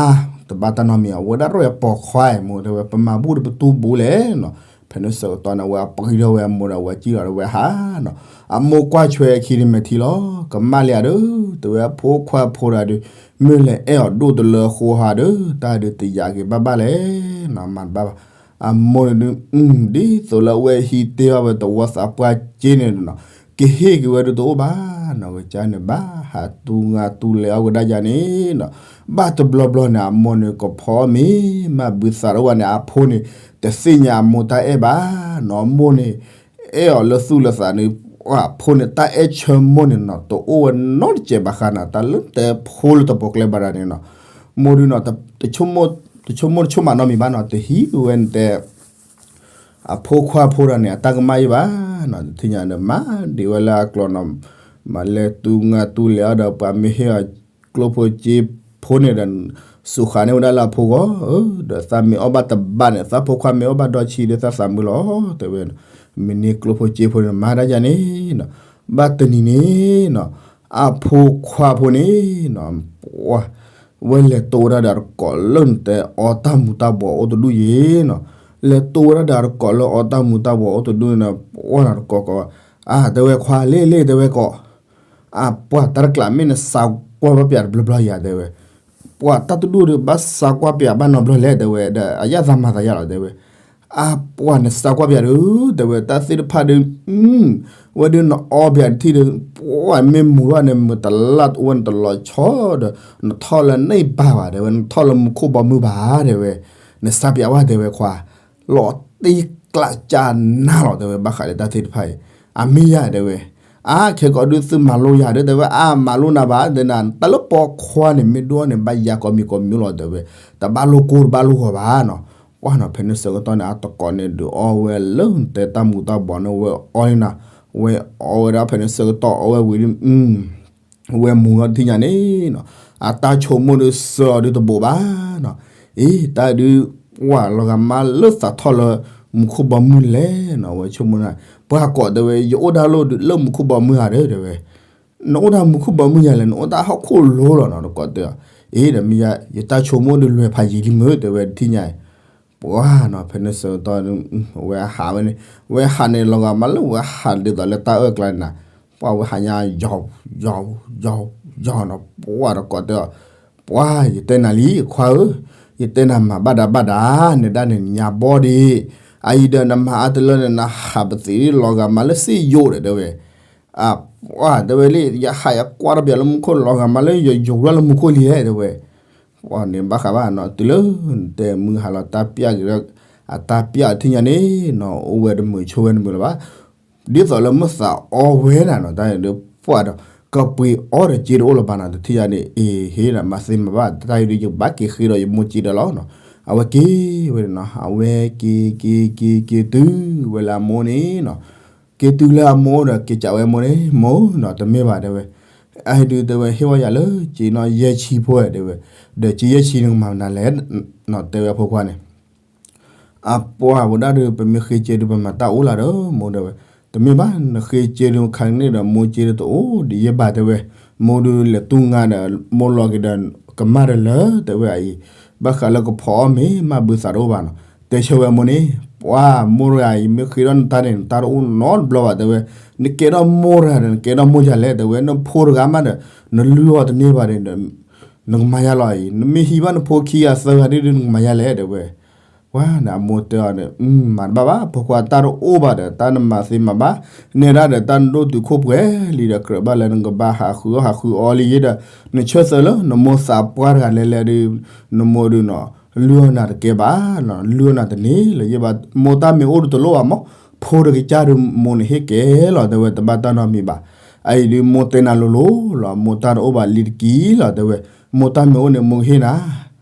တဘၣ်တၢ်နီတမံၤ အဝဲဒၣ်ရဲၣ်ပိာ်ခွါအံၤ မိၢ်တဲဝဲ ပမၤဘူၣ်ဒီးပတူၢ်ဘူးလဲၣ်နီၤ, ဖဲန့ၣ်ဆၢကတီၢ်န့ၣ် အဝဲပှံၤထီၣ်ဝဲအမိၢ်ဒီးအဝဲစံၣ်လီၤဒီးဝဲဟးနီၤ, အမိၢ်ကွၢ်ဆွဲအခံန့ၣ်မဲာ်ထံလီၤ, ကမၣ်လံဧါဒီး တဲဝဲအဖိခွါဖိတဂၤဒီး, မ့ၢ်လဲၤအဲၣ်အီၤဒိၣ်တလၢအဃိဟးဒီး တၢ်ဒုးတယာ်က့ၤဘၣ်ဘၣ်လဲၣ်နီၤ မၤတဘၣ်ဘၣ်, အမိၢ်န့ၣ်ဒုး ဒ်သိးလၢအဝဲဟံးတ့ၢ်ဘၣ်ဝဲသဝီသးပှၢ်က့န့ၣ်နီၤ, ကဟ့ၣ်က့ၤဝဲဒုးတအိၣ်ဘၣ်နီၤ, ကစၢ်န့ၣ်ဘၣ် ဟးတူၢ်ငါတူၢ်လဲၤအီၣ်ဝဲဒၣ်ယၤန့ၣ်နီၤ, ဘၣ်တဘျီဘျီန့ၣ် အမိၢ်န့ၣ်ကဖီမ့ၤ မၤဘုသးတအိၣ်ဘၣ်န့ၣ် အဖိန့ၣ် တသ့ၣ်ညါအမိၢ်တၢ်အဲၣ်ဘၣ်နီၤ, အမိၢ်န့ၣ် အဲၣ်အီၤလၢသူၣ်လၢသးန့ၣ်, အဖိန့ၣ် တၢ်အဲၣ်ဆၢမိၢ်န့ၣ်နီၤ တအိၣ်ဝဲနီတစဲးဘၣ်ဃးနီၤ, တၢ်လၢတဲဖိလၢတပီၤကျဲဘၣ်တၢ်န့ၣ်နီၤ, မိၢ်ဒုးနီၤ တဆိကမိၣ်တဆိကမးနီတမံၤဘၣ်နီၤ, တဟံးဝဲနတဲ အဖိခွါဖိတဂၤန့ၣ် အတၢ်ကမၣ်ယံၤဘၣ်နီၤ, တထံၣ်ညါဒီး မၤဒံးဝဲလၢအကျိၤနီၤ, မၤလဲၤတူၢ်ငါတူၢ်လဲၤအီၤဒီး ပှၤမ့ၢ်ဟ့ၣ်အီၤကျိၣ်ဖိစ့ဖိန့ၣ်ဒီး စူးဃာ်န့ၢ်ဝဲဒၣ်လၢအဖိဂီၢ်, ဒီးသးမ့ၢ်အီၣ်ဘၣ်တဘၣ်န့ၣ် သးဖိခွါမ့ၢ်အီၣ်ဘၣ်ဒီဆံဒီး သးသးမုာ်လီၤ တဲဝဲ, မ့ၢ်န့ၢ်ကျိၣ်ဖိစ့ဖိန့ၣ် မၤဒၣ်ယၤန့ၣ်နီၤ, ဘၣ်တနံၤန့ၣ်နီၤ, အဖိခွါဖိန့ၣ်နီၤ ပှၤ ဝဲလဲၤတိၢ်ဝဲဒၣ်ဒီးတကိးလၢနတဲ အီတၢ်မူၤတၢ်ဘှီးအိၣ်တဒူၣ်ယံၤနီၤ, လဲၤတိၢ်ဝဲဒၣ်ဒီးတကိးလၢအီတၢ်မူၤတၢ်ဘှီးအိၣ်တဒူၣ်န့ၣ် ပှၤနီၤတကိးကိး, အါ တဲဝဲခွါ လ့လ့ တဲဝဲကိး, အါ ပှၤတၢ်တကျးမ့ၢ်နစါကွၢ်ဘၣ်ပၠးတဘျီဘျီယၤ တဲဝဲ, ပှၤတၢ်တဒူၣ်ဒီး ဘၣ်စါကွၢ်ပၠးဘၣ်နီတဘျီလဲၣ် တဲဝဲဒီး အယၣ်သးမၤသးယါလီၤ တဲဝဲ, အါ ပှၤနစါကွၢ်ပၠးဒီး တဲဝဲ တၢ်သ့ၣ်တဖၣ်ဒီး ဝဲဒုးနအီပၠးတထံၣ်ဒီး ပှၤမ့ၢ်မူၤထီၣ်န့ၣ် မတလၢ်ဝဲနတလီၤဆီဒီး နထီၣ်လၢန့ၢ်ဘၣ်ဘၣ် တဲဝဲ နထီၣ်လၢမူခိၣ်ဘီမုၢ်ဘၣ် တဲဝဲ, နစါပၠးဝဲ တဲဝဲခွါ, လီၤတံၢ်ကျးကၢ်နၤလီၤ တဲဝဲ ဘၣ်ဃးဒီးတၢ်သ့ၣ်တဖၣ်အံၤ, အမ့ၢ်ယၤ တဲဝဲ, အါ ခဲကိးဒုးသုမၤလိယၤဒီး တဲဝဲ အါ မၤလိနၤဘၣ် တဲနၤ တၢ်လၢပိာ်ခွါန့ၣ် မ့ၢ်ဒိၣ်န့ၣ် ဘၣ်ယၤကိးမံၤကိးမံၤလီၤ တဲဝဲ, တဘၣ်လိၣ်ကိၢ်တဘၣ်လိၣ်ဂီၤဘၣ်နီၤ, ပှၤနီၤ ဖဲန့ၣ်ဆၢကတီၢ်န့ၣ် အတကိးန့ၣ်ဒုးအီဝဲလၢနတဲတၢ်မူၤတၢ်ဘှီးန့ၣ် ဝဲအီန့ၣ်နီၤ, ဝဲအီဝဲဒၣ်ဖဲန့ၣ်ဆၢကတီၢ်အီဝဲဝံၤဒီး ဝဲမူၤထီၣ်တထံၣ်ညါန့ၣ်နီၤ, အတၢ်ဆိကမိၣ်ဒုးစၢၤအီၤဒုးတဘိးဘၣ်နီၤ, အံၤ တၢ်ဒုး ပှၢ်လီၤဂာ်မါလၢသးထီၣ်လၢ မူခိၣ်ဘီမုၢ်လဲၣ်နီၤ, အဝဲဆိကမိၣ်နၤ, ပှၢ်ကိးတဲဝဲ ယအိၣ်တၢ်လီၢ်ဒုးလၢမူခိၣ်ဘီမုၢ်ဧါဒီး တဲဝဲ, နအိၣ်တၢ်မူခိၣ်ဘီမုၢ်ယၤလဲၣ်, နအိၣ်တၢ်ဟီၣ်ခိၣ်လိၤလီၤနီၤ, တကိးတဲအီၤ, အ့ ဒီးမ့ၢ်ယၤ ယတၢ်ဆိကမိၣ်ဒုးလွဲၤဖးယံာ်လံမုၢ် တဲဝဲတထံၣ်ညါအံၤ, ပှၢ်နီၤ ဖဲန့ၣ်ဆၢကတီၢ် ဝဲဟးဝဲန့ၣ်, ဝဲဟးန့ၣ်လီၤဂာ်မါလၢဝဲဟးဒ်သိးလၢတၢ်အၢၣ်ကျါန့ၣ်နၤ, ပှၢ်ဝဲဟးညါ ယီၤ ယီၤ ယီၤ ယီၤနီၤ, ပှၢ်တကိးတဲအီၤ, ပှၢ်ယတဲနၤလံ ခွါဧၢ, ယတဲနၤမၤဘၣ်ဒၣ်ဘၣ်ဒၣ် နဒၣ်န့ၣ်ညါဘီဒံး, အအံၤဒီးနမၤအါတလၢန့ၣ် နဟးပသ့ၣ်လီၤဂာ်မါလၢစ့ယိာ်ဒီး တဲဝဲ အပှၢ်တဲဝဲလံ ယဟးယကွၢ်တဘျီလၢမူခိၣ်လီၤဂာ်မါလၢယယိာ်ဝဲလၢမူခိၣ်လံလဲၣ် တဲဝဲ, ပှၢ်န့ၣ်ဘၣ်ဃးဘၣ်နီၤ တုၤလၢ တဲမုၢ်ဟါလီၤတၢ်ပျၢ်က့ၤဒီး အတၢ်ပျၢ်တထံၣ်ညါန့ၣ်နီၤ အိၣ်ဝဲတမုာ်ဆိဝဲတမုာ်လၢၤဘၣ်, ဒ်သိးလၢမုၢ်သးအီဝဲဒၣ်နီၤ တၢ်အံၤဒုးပှၢ်ဒီး ကပှ့ၤအီဒီးစ့တအိၣ်လၢၤဘၣ်နီၤ တထံၣ်ညါန့ၣ် အ့ဟ့ဒီးမၤသ့မၤဘၣ် တၢ်အံၤဒုးယကဘၣ်က့ၤဃ့ဒီးယမိၢ်စ့ဒီးလီၤနီၤ, အဝဲက့ၤဝဲဒၣ်နီၤ အဝဲက့ၤက့ၤက့ၤက့ၤတုၤဝဲလၢအမိၢ်န့ၣ်နီၤ က့ၤတုၤလၢအမိၢ်ဒီး က့ၤစံးဝဲမိၢ်န့ၣ် မိၢ်နီၤ တမ့ၢ်ဘၣ်တဲဝဲ, အဟဲဒုးတဲဝဲ ဟ့ၣ်ဝဲယၤလၢ စ့နီၤ ယဲၢ်ဆံဖိဧါ တဲဝဲ, ဒီးစ့ယဲၢ်ဆံန့ၣ် ကမၤမနုၤလဲၣ်နီၤ တဲဝဲအဖိခွါန့ၣ် အပှၢ်ဝဲဒၣ်ဒီး ပမ့ၢ်ဃ့စ့ဒီး ပမၤတၢ်အိၣ်လၢဒီး မိၢ်တဲဝဲ, တမ့ၢ်ဘၣ် နဃ့စ့ဒီး ခါန့ၣ်ဒီး မိၢ်စ့ဒီးတအိၣ်ဒ်ယဲၢ်ဘၣ်တဲဝဲ, မိၢ်ဒုးလဲၤတူၢ်ငါဒီး မိၢ်လီၤက့ၤဒီး ကမၣ်ဒီးလၢ တဲဝဲအံၤ, ဘၣ်ဃးလၢကဖီအီၣ်မ့ၤ မ့ၢ်ဘုသးတအိၣ်ဘၣ်နီၤ, တဲဆၢဝဲမိၢ်န့ၣ်, ပှၢ်မိၢ်တဂၤအံၤ မ့ၢ်ဃ့ထီၣ်နတၢ်န့ၣ် နတၢ်တအိၣ်နီတဘျီဘၣ်တဲဝဲ, နကဲထီၣ်မိၢ်တဂၤဒီး နကဲထီၣ်မိၢ်ယၤလဲၣ်တဲဝဲ, နဖိတဂၤမးဒီး နလုၢ်အီၤတန့ၢ်ဘၣ်ဒီး နကမၤယၤလီၤအံၤ, နမ့ၢ်ဟံးဘၣ်နဖိခံဂၤသၢဂၤဒ်ဒုး နကမၤယၤလဲၣ်တဲဝဲ, ပှၢ်န့ၣ်အမိၢ်တဲအီၤဒီး မၤတဘၣ်ဘၣ် ဖိခွါတၢ်တအိၣ်ဘၣ်ဒီး တၢ်နမၤသ့မၤဘၣ်, နဲဒၣ်ဒီးတၢ်နဒိၣ်တုာ်ခိၣ်ပှဲၤလံဒီး ကြၢးဘၣ်လၢနကဘၣ်ဟးဃုအီၣ်ဟးဃုအီလံယ့ဒီး နဆၢသၢလၢနမိၢ်သးပှၢ်တဂၤလဲၤလဲၤဒုး နမိၢ်ဒုးနီၤ လုၢ်အီၣ်နၤတကဲဘၣ်, လုၢ်အီၣ်နၤတန့ၢ်လၢၤယ့ဘၣ်, မိၢ်တၢ်မ့ၢ်အိၣ်ဒုးတလိၣ်ဘၣ်မး, ဖိတကစၢ်ဒုးမိၢ်န့ၣ်ဟ့ၣ်ကဲလီၤတဲဝဲ တဘၣ်တၢ်နီတမံၤဘၣ်, အအံၤဒုးမိၢ်တဲနၤလိၤလိၤလီၤ မိၢ်တၢ်တအိၣ်ဘၣ်လံတက့ၢ်လီၤတဲဝဲ, မိၢ်တၢ်မ့ၢ်အိၣ်န့ၣ်မိၢ်ကဟ့ၣ်နၤ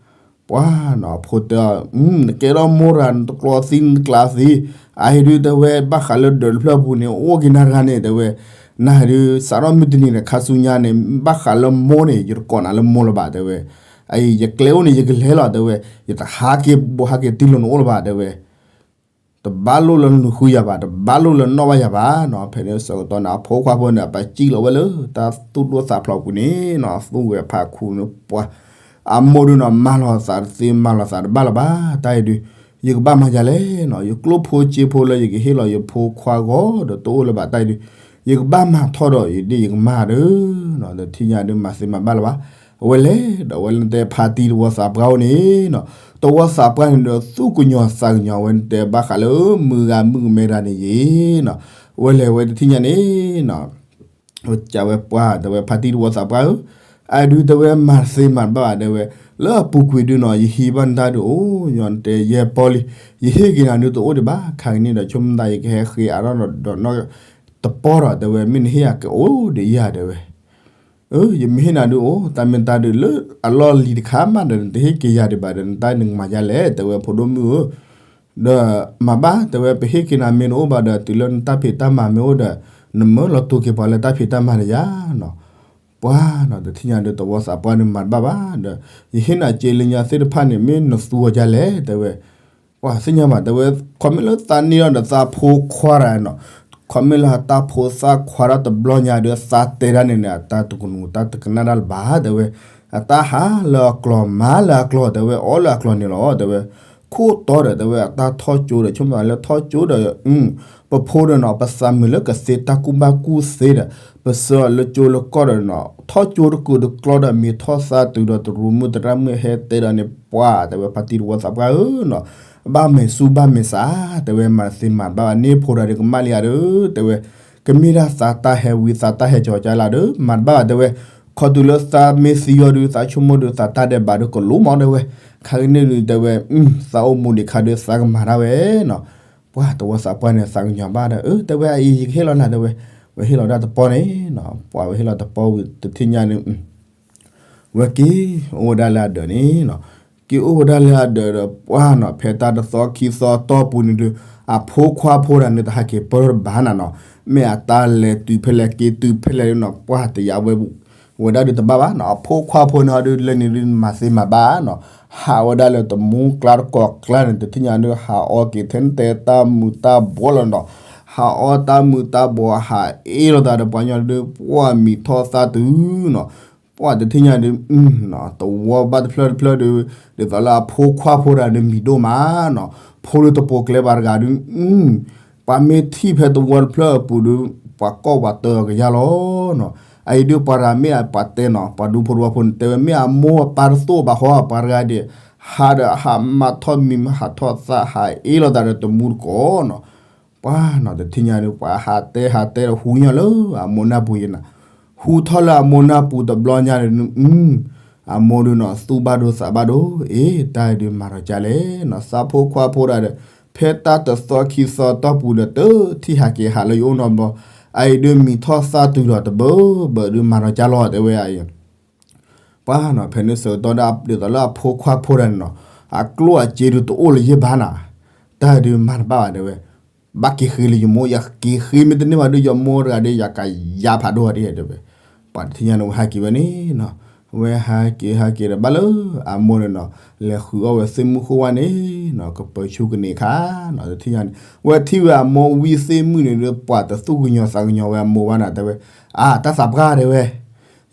ပှၢ်နီၤ အဖိတဲအီၤ နကဲထီၣ်မိၢ်တဂၤ နတကျီသံနတကျါသံ, အအံၤဒုးတဲဝဲဘၣ်ဃးလၢဒၢးတဖျၢၣ်ပူၤန့ၣ် အိၣ်က့ၤနၤတဂၤန့ၣ်တဲဝဲ, နဒုးစးထီၣ်မုၢ်တနံၤန့ၣ် ခါဆူညါန့ၣ် ဘၣ်ဃးလၢမိၢ်န့ၣ် ယတကိးနၤလၢမိၢ်လၢၤဘၣ်တဲဝဲ, အအံၤယကျဲအိၣ်န့ၣ် ယကလဲၤလီၤတဲဝဲ, ယတဟးက့ၤဘိးဟးက့ၤတံၢ်လိာ်နအိၣ်လၢၤဘၣ်တဲဝဲ တဘၣ်လိၣ်လၢနုာ်ဃုယၤဘၣ် တဘၣ်လိၣ်လၢနီၣ်ဘၣ်ယၤဘၣ်နီၤ, ဖဲန့ၣ်ဆၢကတီၢ်န့ၣ် အဖိခွါဖိန့ၣ် အပာ်စံၣ်လီၤဝဲလၢတၢ်သူၣ်ဒိၣ်သးဖျိးပူၤန့ၣ်နီၤ သူၣ်ဝဲဖးခူန့ၣ်ပှၢ်, အမိၢ်ဒုးနီၤ မၤလီၤသးတသ့ မၤလီၤသးတဘၣ်လၢၤဘၣ်, တၢ်အံၤဒုး ယကဘၣ်မၤယၤလဲၣ်နီၤ, ယကျိၣ်ဖိစ့ဖိလၢယကဟ့ၣ်လီၤယဖိခွါဂီၢ်ဒီးတအိၣ်လၢၤဘၣ်တၢ်အံၤဒုး, ယကဘၣ်မၤထီၣ်ဒီးယဒ်ယကမၤဒီးနီၤ, တထံၣ်ညါဒုးမၤသ့မၤဘၣ်လၢၤဘၣ်, အဝဲလဲၤဒီးအဝဲလၢတဲဖါတံၢ်တဝီသးပှၢ်အိၣ်န့ၣ်နီၤ, တဝီသးပှၢ်န့ၣ်ဒီးသူၣ်ကညီၤသးကညီၤဝဲန့ၣ်တဲဘၣ်ဃးလၢမုၢ်ဂၤမုၣ်ကမဲတဂၤန့ၣ်ယ့ၤနီၤ, အဝဲလဲၤဝဲတထံၣ်ညါန့ၣ်နီၤ ဝဲကးဝဲပှၢ်တဲဝဲဖါတံၢ်တဝီသးပှၢ်ဧၢ, အဒုးတဲဝဲမၤသ့မၤတဘၣ်ဘၣ်တဲဝဲ, လၢအပူၤကွံာ်ဒုးနီၤ ယဟံးဘၣ်နတၢ်ဒုးအိၣ်ညီနတဲယဲၢ်ပီၢ်လံ, ယဟ့ၣ်က့ၤနၤဒုးတအိၣ်ဒံးဘၣ်, ခါကနံၣ်ဒီးဆိကမိၣ်သးယကဟဲဃ့အါထီၣ်ဒီးနီၢ်တပီၢ်ဒီးတဲဝဲ မ့ၢ်နဟ့ၣ်ယၤကအိၣ်ဒံးယၤတဲဝဲ အၢ ယမ့ၢ်ဟ့ၣ်နၤဒုးအိၣ် တၢ်မ့ၢ်တၢ်ဒုးလၢအလီၢ်လံၤတခါမးဒီး နတဟ့ၣ်က့ၤယၤဒံးဘၣ်ဒီး နတၢ်နကမၤယၤလဲၣ် တဲဝဲဖိဒိၣ်မုၣ်ဧၢ, ဒီးမၤဘၣ်တဲဝဲ ပဟ့ၣ်က့ၤနၤမ့ၢ်တအိၣ်ဘၣ်ဒီး တုၤလၢနတၢ်ဖံးတၢ်မၤမ့ၢ်အိၣ်ဒီး နမၢလီၤတိာ်က့ၤပှၤလၢတၢ်ဖံးတၢ်မၤန့ၣ်ယၤနီၤ, ပှၤနီၤ တထံၣ်ညါဒုးတဝီသးပှၢ်န့ၣ်မၤတဘၣ်ဘၣ်ဒီး ယဟ့ၣ်နၤစ့လၢညါသ့ၣ်တဖၣ်န့ၣ် မ့ၢ်နသူအီၤဒ်လဲၣ်တဲဝဲ ပှၤသ့ၣ်ညါဘၣ်တဲဝဲ ခီမ့ၢ်လၢသးန့ၢ်အီၤဒီးသးဖိခွါတဂၤနီၤ, ခီမ့ၢ်လၢအတၢ်ဖိသၣ်ခွါဒီးတဘျီညါဒီး သးတဲတၢ်န့ၣ်န့ၣ် အတၢ်တကနူၤတၢ်တကနၣ်တၢ်လၢၤဘၣ်တဲဝဲ, အတၢ်ဟးလၢအကျီၤ မၤလၢအကျီၤတဲဝဲ အီၣ်လၢအကျီၤန့ၣ်လီၤတဲဝဲ, ခိၣ်တီဒီးတဲဝဲ အတၢ်ထီၣ်ကၠိဒီး ဆိကမိၣ်လၢထီၣ်ကၠိဒီး ပဖိဒီးနီၤ ပသးမုာ်လၢကသ့တၢ်ကူၣ်ဘၣ်ကူၣ်သ့ဒီး ပဆှၢအီၤလၢကၠိလၢကီၢ်ဒီးနီၤ ထီၣ်ကၠိတကုာ်တကျီဒီး မ့ၤထီၣ်သါတုၤဒီးတရူးမုၢ်သရၣ်မုၣ်ဟဲတဲဒီးန့ၣ် ပှၤတဲဝဲ ဖါတံၢ်တဝီသးပှၢ်ဧၢနီၤ, ဘၣ်မဲာ်ဆူၣ်ဘၣ်မဲာ်ဆါ တဲဝဲ မၤတသ့မၤဘၣ်ဘၣ်န့ၣ် ဖိတဂၤဒီးကမၣ်လံဧါဒီး တဲဝဲ ကမ့ၢ်ဒၣ်သးတၢ်ဟဲဝံသးတၢ်ဟဲကၠီၤကၠါလၢဒီး မၤတဘၣ်ဘၣ်တဲဝဲ, ခီတုၤလၢသးမ့ၢ်သံအီၤဒုး သးဆိကမိၣ်ဒုး သးတၢ်ဒဲးဘးဒုးကလူးမးတဲဝဲ, ခါကနံၣ်ဒုးတဲဝဲ သးအိၣ်မူဒံးခါဒုး သးကမၤဒၣ်ဝဲနီၤ, ပှၤတဝီသးပှၢ်န့ၣ် သးကညီၤဘၣ်ဒီး အၢ တဲဝဲအံၤ ယကဟ့ၣ်လီၤနၤတဲဝဲ, ဝဲဟ့ၣ်လီၤဒၣ်တပီၢ်န့ၣ်နီၤ, ပှၤဝဲဟ့ၣ်လီၤတပီၢ်ဝံၤတထံၣ်ညါန့ၣ် ဝဲက့ၤအိၣ်ဝဲဒၣ်လၢအဒၢးန့ၣ်နီၤ, က့ၤအိၣ်ဝဲဒၣ်လၢအဒၢးဒီး ပှၤနီၤ ဖဲတၢ်တသီခံသီတီၢ်ပူၤန့ၣ်ဒုး အဖိခွါဖိတဂၤန့ၣ် တဟးက့ၤပၢတဘၣ်နၤနီၤ, မ့ၢ်အတၢ်လဲၤတုၤဖဲလဲၣ်က့ၤတုၤဖဲလဲၣ်နီၤ ပှၤတယာ်ဝဲ ဝဲဒၣ်ဒုးတဘၣ်ဘၣ်နီၤ, အဖိခွါဖိန့ၣ်ဟီဒုး လၢန့ၣ်ဒုးမၤသ့မၤဘၣ်နီၤ, ဟးဝဲဒၣ်လၢတမူကျါတကိးကျါန့ၣ် တထံၣ်ညါဒုး ဟးအီက့ၤထဲနတဲတၢ်မုာ်တၢ်ဘှီးလီၤနီၤ, ဟးအီတၢ်မုာ်တၢ်ဘှီး ဟးအ့ၣ်လိာ်သးဒီးပှၤကညီဒုး ပှၢ်မံၤထီၣ်သၣ်တုၤနီၤ, ပှၢ်တထံၣ်ညါဒုး သဝီဘၣ်တဖျၢၣ်တဖျၢၣ်ဒုး ဒ်သိးလၢအဖိခွါဖိတဂၤဒုးမံၤဒိၣ်မးနီၤ, ဖိဒုးတပိာ်ကျဲပှၤတဂၤဒုး ပှၤမ့ၢ်ထံၣ်ဖဲသဝီတဖျၢၣ်အပူၤဒုး ပှၤကိးပှၤတၢအီၤကယၤလီၤနီၤ, အအံၤဒုးပှၤတဂၤမ့ၢ်အပှၤတဲနီၤ, ပှၤဒူဖိတဝီဖိန့ၣ် တဲဝဲမ့ၢ်အမိၢ်အပၢ်တသိၣ်ဘၣ်ဟီ ပှၤတဂၤဒဲး ဟးဒီးဟးမၤထီၣ်မံၤမၤဟးထီၣ်သၣ် ဟးအ့ၣ်လိာ်သးဒီးတမူတကိးနီၤ, ပှၢ်နီၤ တထံၣ်ညါဒုး ပှၤဟးတဲဟးတဲဒီးဟူညီလၢအမိၢ်နၢ်ပူၤယဲနီၤ, ဟူထီၣ်လၢအမိၢ်နၢ်ပူၤတဘျီညါန့ၣ် အမိၢ်ဒုးနီၤ သူၣ်ဘၣ်ဒိသးဘၣ်ဒိ အ့ တၢ်အံၤဒုးမၤထီၣ်ကၢလဲၣ်နီၤ, သးဖိခွါဖိဒၣ်ဒီး ဖဲတၢ်တသီခံသီတီၢ်ပူၤဒီး တထံၣ်ဟးက့ၤဟးလၢယအိၣ်နီတဘျီ, အအံၤဒုးမံၤထီၣ်သၣ်တုၤလီၤတဘၢဘၢဒုး မၤထီၣ်ကၢလီၤ တဲဝဲအံၤ ပှၢ်နီၤ ဖဲန့ၣ်ဆၢကတီၢ်ဒၣ်ဒ်သိးလၢအဖိခွါဖိတဂၤန့ၣ်နီၤ, အကျိၣ်အစ့ဒုးတအိၣ်လၢယဘၣ်နီၤ, တၢ်ဒုးမၤတဘၣ်ဘၣ်တဲဝဲ, ဘၣ်က့ၤဃ့လၢယမိၢ် ယက့ၤဃ့မ့ၢ်တန့ၢ်ဘၣ်ဒုး ယမိၢ်တဂၤဒီး ယကယၤဖးဒိၣ်တဲဝဲ, ပှၢ်တထံၣ်ညါန့ၣ် ဝဲဟဲက့ၤဝဲန့ၣ်နီၤ, ဝဲဟဲက့ၤဟဲက့ၤဒီးဘၣ်လၢအမိၢ်န့ၣ်နီၤ, လဲၤဃုအီၣ်ဝဲသ့ၣ်မုၣ်ဃိဝါန့ၣ်နီၤ, ကပၢၤဆူကန့ၢ်ခါနီၤ, တထံၣ်ညါန့ၣ် ဝဲထံၣ်ဝဲအမိၢ်ဝံသ့ၣ်မုၣ်န့ၣ်ဒီး ပှၢ်တသူၣ်ကညီၤသးကညီၤဝဲအမိၢ်ဘၣ်နီၤ တဲဝဲ, အါ တၢ်သးပှၢ်တဲဝဲ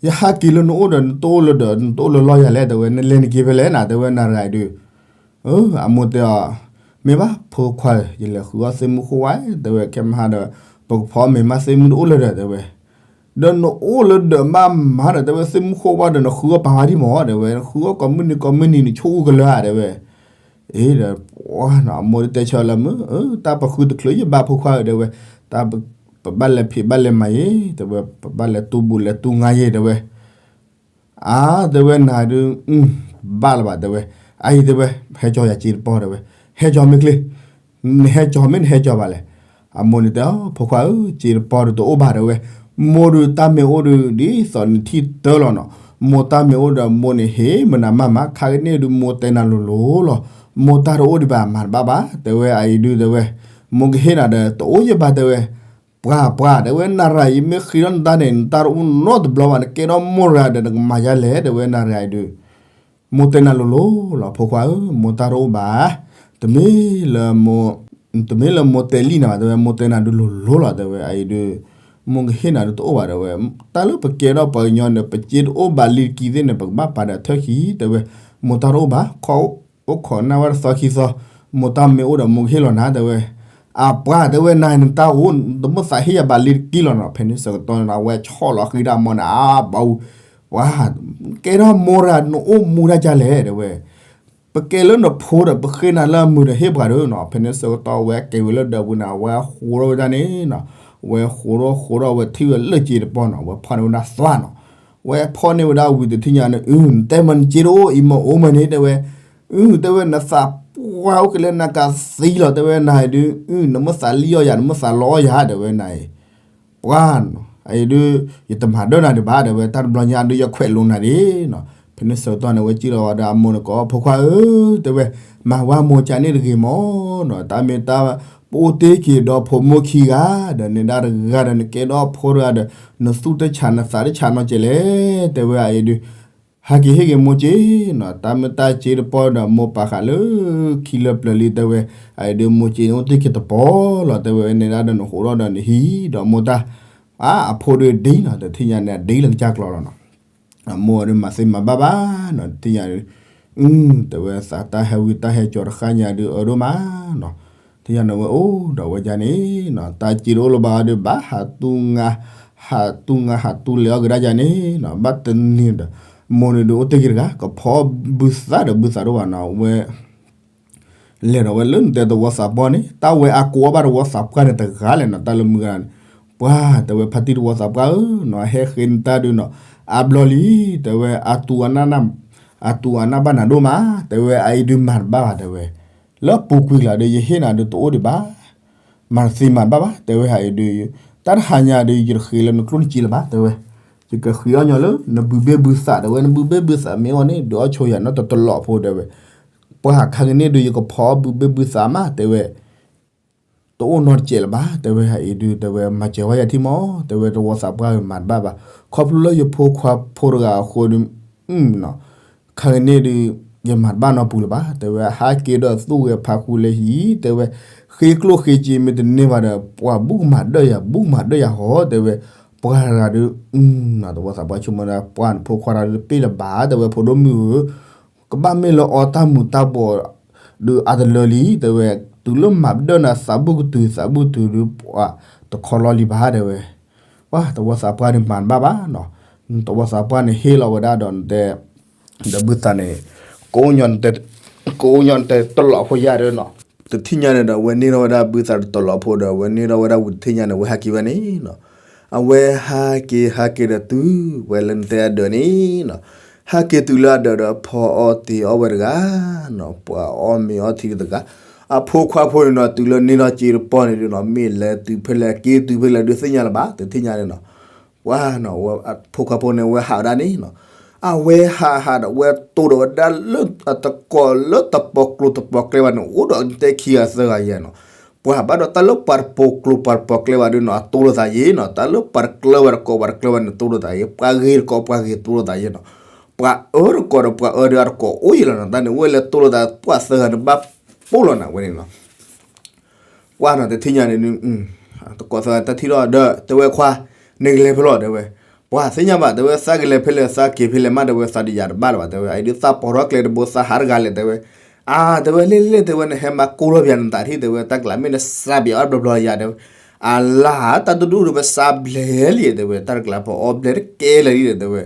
ယဟဲက့ၤလၢနအိၣ်ဒီး နတအိၣ်လၢဒီး နတအိၣ်လၢလီၢ်ယၤလဲၣ် တဲဝဲ နလဲၤနက့ၤဖဲလဲၣ်နီၤ တဲဝဲ နၤတဂၤအံၤဒုး, အမိၢ်တဲအီၤ, မ့ၢ်ဘၣ်ဖိခွါဧၢ, ယလဲၤဃုအီၣ်သ့ၣ်မုၣ်ဃိဝါ တဲဝဲ ခဲမဟါဒီး ပကဖီမ့ၤမး သ့ၣ်မုၣ်တအိၣ်လၢၤဒီး တဲဝဲ, ဒီးနအိၣ်လၢဒီးမးမးဒီး တဲဝဲ သ့ၣ်မုၣ်ဃိဝါဒီး နဃုအီၣ်ပာ်ဝဲဒ်မး တဲဝဲ နဃုအီၣ်ကိးမုၢ်နံၤကိးမုၢ်နံၤ နဆိကမိၣ်ကလၢၤဧါ တဲဝဲ, အ့ဒီး ပှၢ်နီၤ အမိၢ်တဲဆၢလၢမုၢ်, တၢ်ပဃုတချုးယဘၣ်ဖိခွါဧၢ တဲဝဲ, တၢ်ပဘၣ်လဲၤဖံးဘၣ်လဲၤမၤယဲ တဲဝဲ, ပဘၣ်လဲၤတူၢ်ဘူးလဲၤတူၢ်ငါယဲ တဲဝဲ, အါ တဲဝဲ နၤဒုး ဘၣ်လၢၤဘၣ် တဲဝဲ, အအံၤ တဲဝဲ ဟဲကၠီယၤစ့တပီၢ် တဲဝဲ, ဟဲကၠီမ့ၢ်ချ့, နဟဲကၠီမ့ၢ်နဟဲကၠီဘၣ်လဲၣ်, အမိၢ်န့ၣ်တဲအီၤ ဖိခွါဧၢ စ့တပီၢ်ဒုးတအိၣ်ဘၣ် တဲဝဲ, မိၢ်ဒုးတၢ်မ့ၢ်အိၣ်ဒုး ဒ်သိးနထံၣ်တၢ်လီၤနီၤ, မိၢ်တၢ်မ့ၢ်အိၣ်ဒီးမိၢ်န့ၣ်ဟ့ၣ်မနၤမးမး ခါကန့ၣ်ဒုး မိၢ်တဲနၤလိၤလိၤလီၤ, မိၢ်တၢ်တအိၣ်ဒံးဘၣ် မၤတဘၣ်ဘၣ် တဲဝဲ အအံၤဒုး တဲဝဲ, မိၢ်ကဟ့ၣ်နၤဒီးတအိၣ်ယဘၣ် တဲဝဲ, ပှၢ်ပှၢ် တဲဝဲ နၤရၤအံၤမ့ၢ်ဃ့ထီၣ်နတၢ်န့ၣ် နတၢ်တအိၣ်နီတဘျီဘၣ် နကဲထီၣ်မိၢ်ရၤဒီး နကမၤယါလဲၣ် တဲဝဲ နၤရၤအံၤဒုး, မိၢ်တဲနၤလိၤလိၤလီၤ ဖိခွါဧၢ မိၢ်တၢ်တအိၣ်ဘၣ်, တမ့ၢ်လၢ တမ့ၢ်လၢမိၢ်တဲလံနၤဘၣ် တဲဝဲ မိၢ်တဲနၤဒုးလိၤလိၤလီၤ တဲဝဲ အအံၤဒုး, မိၢ်ကဟ့ၣ်နၤဒုးတအိၣ်ဘၣ် တဲဝဲ, တၢ်လၢပကဲထီၣ်ပှၤကညီန့ၣ် ပစ့တအိၣ်ဘၣ်လံတကံသ့ၣ်န့ၣ် ပကဘၣ်ပာ်ဒီးထၢၣ်ခံ တဲဝဲ, မိၢ်တၢ်တအိၣ်ဘၣ် အိၣ်ခိးနၢ်ဝဲတသီခံသီ, မိၢ်တၢ်မ့ၢ်အိၣ်ဒီးမိၢ်ကဟ့ၣ်လီၤနၤ တဲဝဲ, အပှၤ တဲဝဲ နၤနတၢ်အိၣ် တမိၣ်သးဟ့ၣ်ယၤဘၣ်လံတကံလီၤနီၤ ဖဲန့ၣ်ဆၢကတီၢ်န့ၣ် အဝဲဆီၣ်လီၤဃံတၢ်မီန့ၣ် အါဘၣ်အူ, ပှၤ, ကဲထီၣ်မိၢ်ရၤ နအိၣ်မူတၢ်ဒ်လဲၣ် တဲဝဲ, ပကဲလၢနဖိဒီး ပဃ့နၤလၢအမုာ်ဒီးဟ့ၣ်ပှၤဒီးနီၤ ဖဲန့ၣ်ဆၢကတီၢ်ဝဲကဲဝဲလၢဒၢးပူၤန့ၣ် အဝဲဃိထီၣ်ဝဲဒၣ်န့ၣ်နီၤ, ဝဲဃိထီၣ်ဃိထီၣ်ဝဲထံၣ်ဝဲလၢစ့တပီၢ်နီၤ ဝဲဖီၣ်န့ၢ်ဝဲဒၣ်သွါနီၤ, ဝဲဖီၣ်န့ၢ်ဝဲဒၣ်ဝံၤတထံၣ်ညါန့ၣ် အု နတဲမ့ၢ်နစ့တအိၣ်အံၤမ့ၢ်အိၣ်မ့ၢ်န့ၣ် တဲဝဲ, အု တဲဝဲ နသးပှၢ်အိၣ်က့ၤလၢနကးသံလီၤ တဲဝဲ နၤအံၤဒုး အု နမိၣ်သးလံၣ်အီၣ်ယၤ နမိၣ်သးလီအီၣ်ယၤ တဲဝဲ နၤအံၤ ပှၤနီၤ အအံၤဒုး ယတမၤဒၢနၤဒံးဘၣ် တဲဝဲ တၢ်တဘျီညါဒုး ယခွဲးလိနၤဒံးနီၤ, ဖဲန့ၣ်ဆၢကတီၢ်န့ၣ် ဝဲစံၣ်လီၤဝဲဒီးအမိၢ်န့ၣ်ကိး ဖိခွါဧၢ တဲဝဲ, မၤဝဲမိၢ်ကန့ၣ်တဂ့ၤမးနီၤ, တၢ်မ့ၢ်တၢ် ပအိၣ်တ့ၢ်က့ၤဒီးဖိမိၢ်ခံဂၤဒီး နဒၣ်တဂၤဒီး နကဲထီၣ်ဖိတဂၤဒီး နသူၣ်တဆးနသးတဆးနီတစဲးလဲၣ် တဲဝဲ အအံၤဒုး ဟဲက့ၤဟ့ၣ်က့ၤမိၢ်က့နီၤ, တၢ်မ့ၢ်တၢ်စ့တပီၢ်ဒီး မိၢ်ပာ်ဃာ်လၢခံလၢပျၢၤလံ တဲဝဲ, အအံၤဒုး မိၢ်က့န့ၣ်အိၣ်တ့ၢ်က့ၤတပီၢ်လီၤ တဲဝဲ, နဲဒၣ်ဒီးနဃိထီၣ်ဒီးနဟံၣ်ဒီးမိၢ်တၢ်, အါ အဖိဒုးဒ်နီၤ တထံၣ်ညါန့ၣ် ဒ်လၢကစၢ်ကျီလီၤနီၤ, အမိၢ်ဒုးမၤသ့မၤဘၣ်ဘၣ်နီၤ တထံၣ်ညါဒုး, အု တဲဝဲ သးတၢ်ဟဲဝံတၢ်ဟဲကၠီတဃၣ်ညါဒုးအၢဒိၣ်မးနီၤ, တထံၣ်ညါန့ၣ်ဝဲအိၣ်ဒီးဝဲဒ်န့ၣ်နီၤ, တၢ်စ့တအိၣ်လၢၤဘၣ်ဒီး ဘၣ်ဟးတူၢ်ငါ, ဟးတူၢ်ငါဟးတူၢ်လဲၤအီၣ်ကဒါယၤန့ၣ်နီၤ, ဘၣ်တနံၤဒီး မိၢ်န့ၣ်ဒုးအိၣ်တ့ၢ်က့ၤတဂၤ ကဖီဘုသးဒီးဘုသးဒိၣ်ဘၣ်နီၤ, ဝဲ လဲၤဒီးဝဲလၢနတဲသဝီသးပှၢ်န့ၣ် တၢ်ဝဲအကိးအီၣ်ဘၣ်သဝီသးပှၢ်န့ၣ်တဂၤလဲၣ်နီၤ, တၢ်လၢမုၢ်ဂၤန့ၣ်, ပှၤ တဲဝဲ ဖါတံၢ်သဝီသးပှၢ်ဧၢနီၤ, ဟဲဃ့နတၢ်ဒုးနီၤ, အါဘျီလံ, တဲဝဲ အတူၢ်အနၢ်ဘၣ်နၤဒိၣ်မး, တဲဝဲ အအံၤဒုးမၤတဘၣ်ဘၣ် တဲဝဲ, လၢပူၤကွံာ်လီၤဒီး ယဟ့ၣ်နၤဒုးတအိၣ်ဒံးဘၣ် မၤတသ့မၤတဘၣ်ဘၣ် တဲဝဲ ဟးအံၤဒုး, တၢ်တဟါညါဒုး ယတဃ့လၢနကျိၣ်နစ့လၢၤဘၣ် တဲဝဲ, ယကဃ့အီၣ်ညီလၢ နဘုဘ့ၣ်ဘုသး တဲဝဲ, နဘုဘ့ၣ်ဘုသးမ့ၢ်အီၤန့ၣ် ဒုးအီၣ်ဆိယၤနီတတလီးဖိ တဲဝဲ, ပှၤခါကန့ၣ်ဒုး ယကဖီဘုဘ့ၣ်ဘုသးမး တဲဝဲ, တအိၣ်နီတစဲးလၢၤဘၣ် တဲဝဲ အအံၤဒုး တဲဝဲ မၤစၢၤဝဲယၤထံမး တဲဝဲ တဝီသးပှၢ်မၤတဘၣ်ဘၣ် ခီဖျိလၢယဖိခွါဖိတဂၤအဃိဒုး ခါကန့ၣ်ဒုး ယမၤတဘၣ်နီတပူၤလၢၤဘၣ် တဲဝဲ ဟးက့ၤဒီးသူၣ်ဂဲၤဖးဃူလဲၤဟံၣ် တဲဝဲ ဃ့ကျိၣ်ဃ့စ့မ့ၢ်တန့ၢ်ဘၣ်ဒီး ပှၤဘူးကမၤဒၢၣ်ယၤ ဘူးကမၤဒၢၣ်ယၤဟီ တဲဝဲ ပှၤတဂၤဒုး တဝီသးပှၢ်ဆိကမိၣ်ဒၣ် ပှၤနဖိခွါတဂၤဒုးတပ့ၢ်လၢၤဘၣ် တဲဝဲ ဖိဒိၣ်မုၣ်ဧၢ ကဘၣ်မ့ၢ်လၢအီတၢ်မူၤတၢ်ဘှီး ဒုးအါတလၢလံ တဲဝဲ တုၤလၢမၤဒၢၣ်နၤ သးဘူၣ်ကတုၤ သးဘူၣ်တုၤဒုး ပှၤတခီလီၤလံဘၣ် တဲဝဲ ပှၤတဝီသးပှၢ်န့ၣ်မၤတဘၣ်ဘၣ်နီၤ တဝီသးပှၢ်န့ၣ်ဟ့ၣ်လီၤဝဲဒၣ်ဒီးနတဲ ဒီးဘုသးန့ၣ် ကအိၣ်ညီနတဲ တလီၤဖိယါဒီးနီၤ တထံၣ်ညါန့ၣ်ဒီး အဝဲန့ၢ်ထီၣ်ဝဲဒၣ်ဘုသးတလီၤဖိဒီး အဝဲန့ၢ်ထီၣ်ဝဲဒၣ်ဝံၤတထံၣ်ညါန့ၣ် အဝဲဟးက့ၤဝဲန့ၣ်နီၤ အဝဲဟးက့ၤဟးက့ၤဒီးတုၤဝဲလၢနတဲအဒၢးန့ၣ်နီၤ ဟးက့ၤတုၤလၢအဒၢးဒီး ဖီအီၣ်တ့ၤအီၣ်ဝဲတဂၤနီၤ ပှၤအီၣ်မ့ၤအီထံတဂၤ အဖိခွါဖိန့ၣ်နီၤ တုၤလၢန့ၢ်ထီၣ်စ့တပီၢ်န့ၣ်ဒုးနီၤ မ့ၢ်လဲၤတုၤဖဲလဲၣ်က့ၤတုၤဖဲလဲၣ်ဒုးသ့ၣ်ညါလၢၤဘၣ် တထံၣ်ညါန့ၣ်နီၤ ပှၤနီၤ အဖိခွါဖိန့ၣ် အဝဲဟးဝဲဒၣ်န့ၣ်နီၤ အဝဲဟးဟးဒီးအဝဲတိၢ်ဒီးဝဲဒၣ်လၢအတကိးလၢတပီၤကျိၤတပီၤကျဲဘၣ်န့ၣ် အိၣ်ဒီးတဲခံဂၤသၢဂၤယဲၢ်နီၤ ပှၤဘၣ်ဒီးတၢ်လၢပှၤတပီၤကျိၤပှၤတပီၤကျဲဘၣ်ဒုးနီၤ အတိၢ်လိာ်သးယဲၢ်နီၤ တၢ်လၢပှၤတကျၢၤဘၣ်တကိး ပှၤတကျၢၤဘၣ်န့ၣ်တိၢ်လိာ်သးယဲၢ် ပှၤဂ့ၤတကိးပှၤဂ့ၤတိၢ်လိာ်သးယဲၢ်နီၤ ပှၤအၢတကိးဒီးပှၤအၢဒုးအတကိးအိၣ်ယဲၢ်လီၤနီၤ တၢ်န့ၣ်အိၣ်ဝဲလၢတိၢ်လိာ်သးပှၤသၢဂၤန့ၣ်ဘၣ်ပိၢ်လီၤနၤဝဲန့ၣ်နီၤ ပှၤနီၤ တထံၣ်ညါန့ၣ် တကိးသၢဂၤတၢ်ထံၣ်ထီၣ်ဒီး တဲဝဲခွါ နကလဲၤဖဲလဲၣ်တဲဝဲ ပှၤသ့ၣ်ညါဘၣ် တဲဝဲ သးကလဲၤဖဲလဲၣ် သးက့ၤဖဲလဲၣ်မး တဲဝဲ သးဒုးယၤတဘၣ်လၢၤဘၣ် တဲဝဲ အအံၤဒုး သးပိာ်ထီၣ်ကျဲတဘိ သးဟးတဂၤလဲၣ် တဲဝဲ အါ တဲဝဲ လ့ၣ်လ့ၣ် တဲဝဲ နဟဲမၤကိၢ်ထီၣ်ပယၤနသးထံၣ် တဲဝဲ တၢ်ကျးမ့ၢ်နစးပယၤအီၣ်တဘျီဘျီယၤ တဲဝဲ အလါ တၢ်တဒူၣ်ဒုး ပစးဘျဲလံ တဲဝဲ တၢ်တကျးပအီၣ်ဘျဲတကဲလၢာ်လံ တဲဝဲ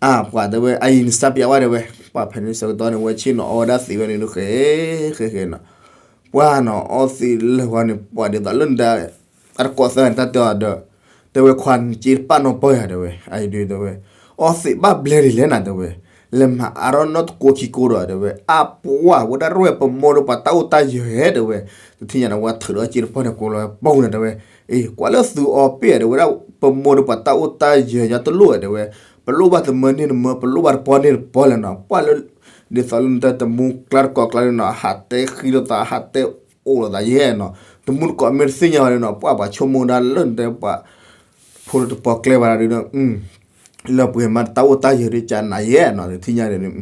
အါ ပှၤ တဲဝဲ အအံၤနစးပယၤဝဲ တဲဝဲ ပှၤဖဲန့ၣ်ဆၢကတီၢ်န့ၣ် ဝဲဆ့ၣ်နီၤအီၣ်ဝဲဒၣ်သံးဝဲန့ၣ်ဒုး ဃဲ ဃဲ ဃဲနီၤ ပှၤနီၤ အီၣ်သံးလၢဝဲန့ၣ် ပှၤဒ်သိးလၢနဒါ အတကိးသၢဂၤန့ၣ် တၢ်တဲအီၤဒီး တဲဝဲခွါ နစ့တပာ်နီၢ်ပၢၢ်ယၤ တဲဝဲ အအံၤဒုး တဲဝဲ အီၣ်သံးဘၣ်ဘျဲဒ်လဲၣ်နၤ တဲဝဲ လဲၤမၤအါထီၣ်နီတကိးခံကိးဒီး တဲဝဲ အါ ပှၤ ဝဲဒၣ်ရဲၣ်ပမိၢ်ဒီးပှၤတၢ်အိၣ်တၢ်ယၢၤ တဲဝဲ တထံၣ်ညါန့ၣ် ဝဲထုးဒီးစ့တပီၢ်န့ၣ် ကိးလီၤဝဲပူၤန့ၣ် တဲဝဲ အ့ ကွၢ်လၢသုအီၣ်ပ့ၢ် တဲဝဲဒၣ် ပမိၢ်ဒီးပှၤတၢ်အိၣ်တၢ်ယၢၤ ညါတလိၣ် တဲဝဲ ပလိၣ်ဘၣ်တမၢန့ၢ်တမၢ ပလိၣ်ဘၣ်တပီၢ်န့ၢ်တပီၢ်လဲၣ်နီၤ ပှၤလၢ ဒ်သိးလၢနတဲတမူကျါတကိးကျါန့ၣ်နီၤ ဟးတဲဃံလိာ်သး ဟးတဲအိၣ်လိာ်သးယဲၢ်နီၤ တမူတကိးမ့ၢ်တသ့ၣ်ညါဘၣ်န့ၣ်နီၤ ပှၤပှၤဆိကမိၣ်ဒၣ်လၢနတဲပှၤ ဖိလၢတပီၤကျဲဘၣ်ဒုး လၢပှဲၤမးတၢ်အိၣ်တၢ်ယၢၤဒုး ကနၤယဲၢ်နီၤ တထံၣ်ညါန့ၣ်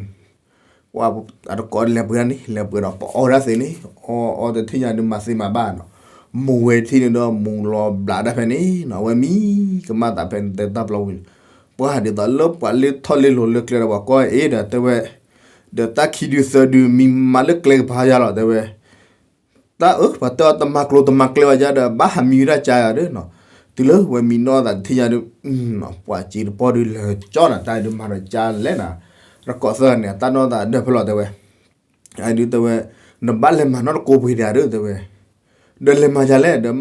ပှၤအတကိးလဲၤပှဲၤန့ၣ် လဲၤပှဲၤဒီးပအီၣ်ဒၣ်သ့န့ၣ် အီၣ်အီတထံၣ်ညါဒုးမၤသ့မၤဘၣ်နီၤ မူဝဲထံၣ်န့ၣ်ဒီးမူလီၤဘျးဒၣ်ဖဲန့ၣ်နီၤ အဝဲမံကမၣ်သးဖဲန့ၣ်တဲတၢ်ပျီဝံၤ ပှၤဒ်သိးလၢပှၤလ့ထီၣ်လ့လိၤလၢကျဲဒီးပှၤကွၢ်အ့ဒီးတဲဝဲ ဒီးတၢ်ခံဒုသၢဒုမံမးလၢကျဲကပၤယါလီၤတဲဝဲ တၢ်အၢ ပှၤတဲအီၤတမၤကျိၤတမၤကျဲဘၣ်ယါဒီး ဘၣ်ဟးမံဝဲဒၣ်ကါယၤဒီးနီၤ တုၤလၢဝဲမံနီၢ်သးတထံၣ်ညါဒုး ပှၤစ့တပီၢ်ဒုးလၢကၠီနၤ တၢ်ဒုးမၤဒီးကါလဲၣ်နၤ တကိးသၢဂၤန့ၣ် တၢ်နီၢ်သးဒၢဖဲလီၤတဲဝဲ အဒုးတဲဝဲ နဘၣ်လဲၤမၤနီၢ်တကိးပှ့ၤဒၣ်ဒုးတဲဝဲ ဒီးလဲၤမၤယၤလဲၣ်ဒီး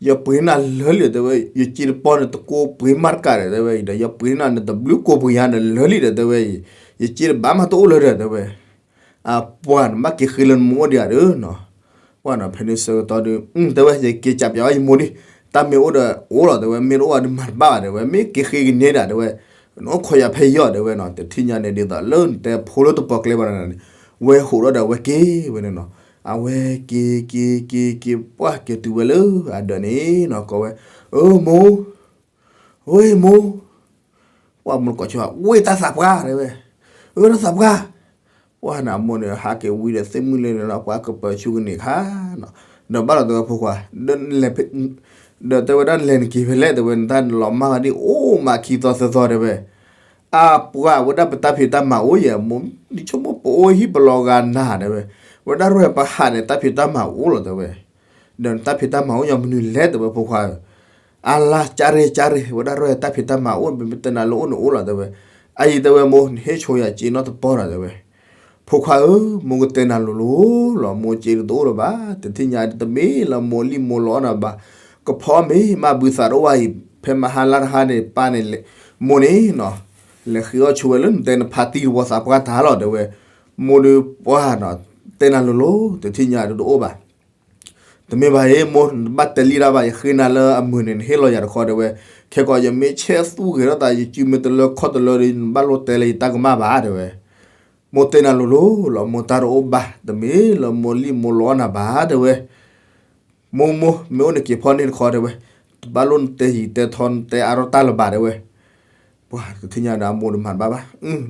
ယပှ့ၤနၤလၢာ်လံတဲဝဲ ယစ့တပီၢ်န့ၣ်တကိးပှ့ၤမးတကးဒီးတဲဝဲအံၤဒီး ယပှ့ၤနၤန့ၣ်တဘျုးကိးပှ့ၤယါဒီးလၢာ်လံဒီးတဲဝဲအံၤ ယစ့တဘၣ်မးတအိၣ်လၢၤဒီးတဲဝဲ အပှၤနဘၣ်က့ၤဃ့လၢနမိၢ်အိၣ်ဒံးဧါဒီးနီၤ ပှၤနီၤဖဲန့ၣ်ဆၢကတီၢ်ဒုး တဲဝဲ ယက့ၤကးပၠးဝဲယမိၢ်ဒံး တၢ်မ့ၢ်အိၣ်ဒီးအိၣ်လီၤတဲဝဲ မ့ၢ်တအိၣ်ဘၣ်ဒုးမၤတဘၣ်ဘၣ်တဲဝဲ မ့ၢ်က့ၤဃ့ကန့ၢ်ဒၣ်တဲဝဲ နအိၣ်ခိးယၤဖဲယီၤတဲဝဲနီၤ တထံၣ်ညါန့ၣ်ဒ်သိးလၢနတဲဖိလၢတပီၤကျဲဘၣ်န့ၣ် ဝဲဟိးထီၣ်ဒီးဝဲက့ၤဝဲန့ၣ်နီၤ အဝဲက့ၤက့ၤက့ၤက့ၤ ပှၢ်က့ၤတုၤဝဲလၢအဒၢးန့ၣ်နီၤ ကိးဝဲ အၢမိၢ် ဝဲမိၢ် ပှၢ်မိၢ်တကိးဆိ ဝ့ၢ်တၢ်သးပှၢ်တဲဝဲ အၢတၢ်သးပှၢ် ပှၢ်န့ၣ်အမိၢ်န့ၣ် ဟးက့ၤဝံၤဒီးသ့ၣ်မုၢ်လၢန့ၣ်လီၤ ပှၤကပၢၤဆူကန့ၣ်ခါနီၤ ဒီးဘၣ်လီၤတဲဝဲဖိခွါ ဒီးတဲဝဲဒၣ်လဲၤနက့ၤဖဲလဲၣ်တဲဝဲ နတၢ်လီၤမၢ်ဂၤဒ်အိၣ်မးခံသီသၢသီတဲဝဲ အပှၤဝဲဒၣ်ပတၢ်ဖံးတၢ်မၤအိၣ်ယဲၢ် မိၢ်ဒ်ဆိကမိၣ်ပအိၣ်ဟံၣ်ပလီၤဂၤနၤတဲဝဲ ဝဲဒၣ်ရဲၣ်ပဟးန့ၣ် တၢ်ဖံးတၢ်မၤအိၣ်လီၤတဲဝဲ ဒီးနတၢ်ဖံးတၢ်မၤအိၣ်ညီမနုၤလဲၣ်တဲဝဲဖိခွါဧၢ အလါကၢ်ရ့ၣ်ကၢ်ရ့ၣ် ဝဲဒၣ်ရဲၣ်တၢ်ဖံးတၢ်မၤအိၣ် မ့မ့ၢ်တဲနၤလၢအိၣ်န့ၣ်အိၣ်လီၤတဲဝဲ အအံၤတဲဝဲမိၢ် နဟ့ၣ်ဆိယၤစ့နီတပီၢ်ဒီးတဲဝဲ ဖိခွါဧၢ မိၢ်ကတဲနၤလိၤလိၤလီၤ မိၢ်စ့တအိၣ်လၢၤဘၣ် တထံၣ်ညါတမ့ၢ်လၢမိၢ်လံၣ်မိၢ်လီအီၣ်နၤဘၣ် ကဖီမ့ၢ်မၤဘုသးတအိၣ်ဘၣ်အံၤ ဖဲမဟါလါတဟါန့ၣ် ပၢ်န့ၣ် မိၢ်န့ၣ်နီၤ လဲၤဃ့အီၣ်ဆိဝဲလၢနတဲနဖါတံၢ်တဝီသးပှၢ်တၢ်လီၤတဲဝဲ မိၢ်ဒုးပှၢ်နီၤ တဲနၤလိၤလိၤ တထံၣ်ညါဒုးတအိၣ်ဘၣ် တမ့ၢ်ဘၣ်အံၤ မိၢ်နတဘၣ်တဲလံတၢ်ဘၣ် ယဃ့နၤလၢအမုာ်န့ၣ် နဟ့ၣ်လီၤယၤတခီတဲဝဲ ခဲကိးယမ့ၢ်ဆဲးသူၣ်ဂဲၤထီၣ်သး ယစုမ့ၢ်တလၢခီၣ်တလၢဒီး နဘၣ်လိၣ်တဲလၢယတၢ်ကမၣ်ဘၣ်တဲဝဲ မိၢ်တဲနၤလိၤလိၤလီၤ မိၢ်တၢ်တအိၣ်ဘၣ် တမ့ၢ်လၢမိၢ်လံၣ်မိၢ်လီအီၣ်နၤဘၣ်တဲဝဲ မိၢ်မိၢ် မ့ၢ်အိၣ်နက့ၤဖီန့ၢ်တခီတဲဝဲ, တဘၣ်လိၣ်နတဲယံၤတဲထီနတဲအါထီၣ်တၢ်လၢၤဘၣ်တဲဝဲ. ပှၤတထံၣ်ညါဒီးအမိၢ်ဒီးမၤတဘၣ်ဘၣ်,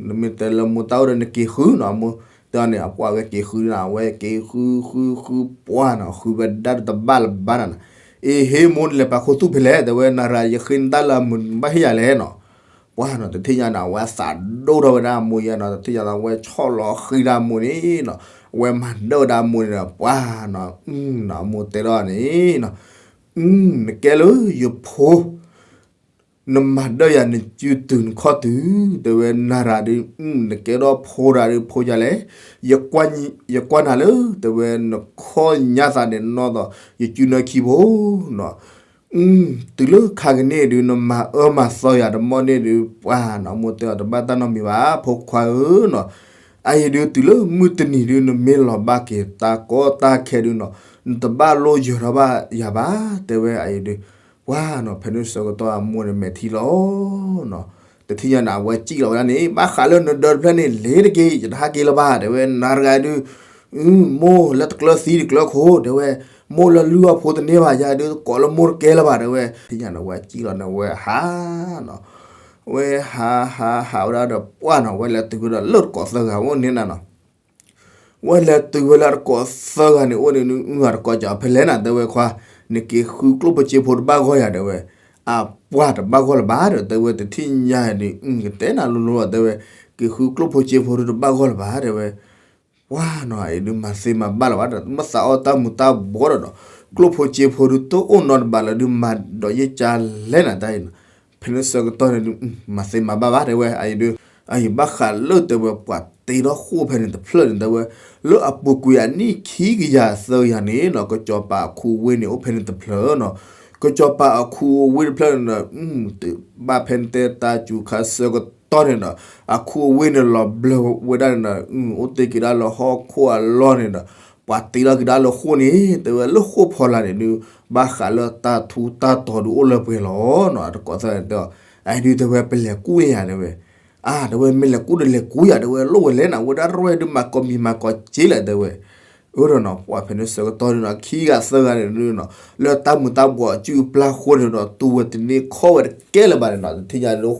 နမ့ၢ်တဲလၢမိၢ်တၢ်အိၣ်ဒီးနက့ၤဃုနီၤ, မိၢ်တဲအီၤန့ၣ် အပှၢ်ဝဲက့ၤဃုနီၤ, အဝဲက့ၤဃုဃုဃုပှၢ်နီၤ, ဃုဝဲဒၣ်ဒီးတဘၣ်လၢၤဘၣ်နီၤ. အ့ဟ့မိၢ် နလဲၤပာ်ခူသူၣ်ဖဲလဲၣ်တဲဝဲ, နၤရၤယဃ့နတၢ်လၢအမုာ်ဘၣ်ဟ့ၣ်ယၤလဲၣ်နီၤ. ပှၢ်နီၤ တထံၣ်ညါန့ၣ် အဝဲသးဒိၣ်ထီၣ်ဝဲဒၣ်အမိၢ်ယဲနီၤ, တထံၣ်ညါဒီးအဝဲဆီၣ်လီၤဃံဒၣ်အမိၢ်န့ၣ်နီၤ, အဝဲမၤဒၢၣ်ဝဲဒၣ်အမိၢ်န့ၣ်ဒီး ပှၢ်နီၤ, အမိၢ်တဲထီၣ်န့ၣ်နီၤ, နကဲလၢယဖိ နမၤဒၢၣ်ယၤ နစုတုၤနခီၣ်တုၤ, တဲဝဲ နၤရၤဒုး, နကဲထီၣ်ဖိရၤဒုး ဖိယၤလဲၣ်, ယကွၢ်နၤလၢ တဲဝဲ နခီၣ်ညါသးန့ၣ်နီၢ်သိး ယစုနၢခံဖိနီၤ. တုၤလၢခါကန့ၣ်ဒုး နမၤအၢမၤသီယၤတမီၢ်န့ၣ်ဒုး ပှၢ်နီၤ, မိၢ်တဲအီၤ တဘၣ်တၢ်နီတမံၤဘၣ် ဖိခွါဧၢနီၤ. အအံၤဒုး တုၤလၢမုၢ်တနံၤဒုး နမ့ၢ်လီၤဘၣ်က့ၤတၢ်ကီတၢ်ခဲဒုးနီၤ, နတဘၣ်လိၣ်ယၢၤထီၣ်ဘၣ်ယၤဘၣ် တဲဝဲ. အအံၤဒုး ပှၢ်နီၤ ဖဲန့ၣ်ဆၢကတီၢ်အမိၢ်န့ၣ်မဲာ်ထံလီၤနီၤ. တထံၣ်ညါန့ၣ် အဝဲစံၣ်လီၤဝဲဒၣ်န့ၣ်, ဘၣ်ဃးလၢနဒၢတဖျၢၣ်န့ၣ် လဲၤတက့ၢ်, ယတဟးက့ၤလၢၤဘၣ် တဲဝဲ. နၤတဂၤဒုး မိၢ်လၢတကျၢၤသံတကျၢၤခိၣ် တဲဝဲ, မိၢ်လၢလုၢ်အီၣ်ဖိတန့ၢ်ဘၣ်ယၤဒုး ကိးလၢမိၢ်တကဲလၢၤဘၣ် တဲဝဲ. တထံၣ်ညါန့ၣ် ဝဲစံၣ်လီၤန့ၣ်ဝဲဟးနီၤ. ဝဲဟးဟးဟးဝဲဒၣ်ဒီး ပှၢ်နီၤ ဝဲလဲၤတုၤဝဲဒီးလၢတကိးသၢဂၤအိၣ်န့ၣ်နၤနီၤ. ဝဲလဲၤတုၤဝဲလၢတကိးသၢဂၤန့ၣ်အိၣ်န့ၣ် အတကိးကီၤဖဲလဲၣ်နၤ တဲဝဲခွါ, နက့ၤဃုကျိၣ်ဖိစ့ဖိတဘၣ်ဂီၢ်ယၤ တဲဝဲ. အပှၢ်တဘၣ်ဂီၢ်လၢၤဘၣ်ဒီး တဲဝဲ. တထံၣ်ညါန့ၣ် ကတဲနၤလိၤလိၤလီၤ တဲဝဲ, က့ၤဃုကျိၣ်ဖိစ့ဖိဒုးတဘၣ်ဂီၢ်လၢၤဘၣ် တဲဝဲ. ပှၢ်နီၤ အအံၤဒုးမၤသ့မၤဘၣ်လၢၤဘၣ်ဒီး မ့ၢ်သးအီၣ်တၢ်မူၤတၢ်ဘှီးဒီးနီၤ, ကျိၣ်ဖိစ့ဖိဒုးတအိၣ်နီတဘ့ၣ်လၢၤဒုး မၤဒီးယကလဲၣ်နၤတၢ်အံၤနီၤ. ဖဲန့ၣ်ဆၢကတီၢ်န့ၣ်ဒုး မၤသ့မၤဘၣ်ဘၣ် တဲဝဲ. အအံၤဒုး အအံၤဘၣ်ဃးလၢ တဲဝဲ ပှၤတ့ထီၣ်ဃိၣ်ဖဲန့ၣ်တဖျၢၣ်န့ၣ် တဲဝဲ, လၢအပူၤကွံာ်အနံၣ်ခံကယၤသၢကယၤန့ၣ်နီၤ ကစီၤပၤအခူအဝ့ၢ်န့ၣ် အိၣ်ဖဲန့ၣ်တဖျၢၣ်နီၤ. ကစီၤပၤအခူအဝ့ၢ်တဖျၢၣ်န့ၣ်ဒီး ဘၣ်ဖဲန့ၣ်တဲတၢ်စူၤခါဆၢကတီၢ်န့ၣ်ဒီး အခူအဝ့ၢ်န့ၣ်လီၤဘျၢဝဲဒၣ်န့ၣ်ဒီး အိၣ်တ့ၢ်က့ၤဒၣ်လၢဟီၣ်ခိၣ်အလီၢ်န့ၣ်ဒီး ပှၤတ့ထီၣ်က့ၤဒၣ်လၢဃိၣ်န့ၣ် တဲဝဲ လၢဃိၣ်ဖီလာ်န့ၣ်ဒုး ဘၣ်ဃးလၢတၢ်ထူးတၢ်တီၤဒုးအိၣ်လၢပှဲၤလီၤနီၤ. တကိးသၢဂၤတဲအီၤ အအံၤဒုး တဲဝဲ ပလဲၤကူၣ်န့ၢ်ယၤ တဲဝဲ. အါ တဲဝဲ မ့ၢ်လဲၤကူၣ်ဒီးလဲၤကူၣ်ယၤ တဲဝဲ, လိၣ်ဝဲလဲၣ်နၤ ဝဲဒၣ်ရဲၣ်ဒုးမၤကိးမံၤမၤကိးစ့လဲၣ် တဲဝဲ. အၢဒီးနီၤ ပှၢ်ဖဲန့ၣ်ဆၢကတီၢ်ဒုးနီၤ ခံဂၤသၢဂၤန့ၣ်ဒုးနီၤ လၢတၢ်မူၤတၢ်ဘှီးအစုအပျၢ်ဃိန့ၣ်ဒီး တူၢ်ဝဲတန့ၢ်ခီၣ်ဝဲတကဲလၢၤဘၣ်န့ၣ်နီၤ. တထံၣ်ညါဒုး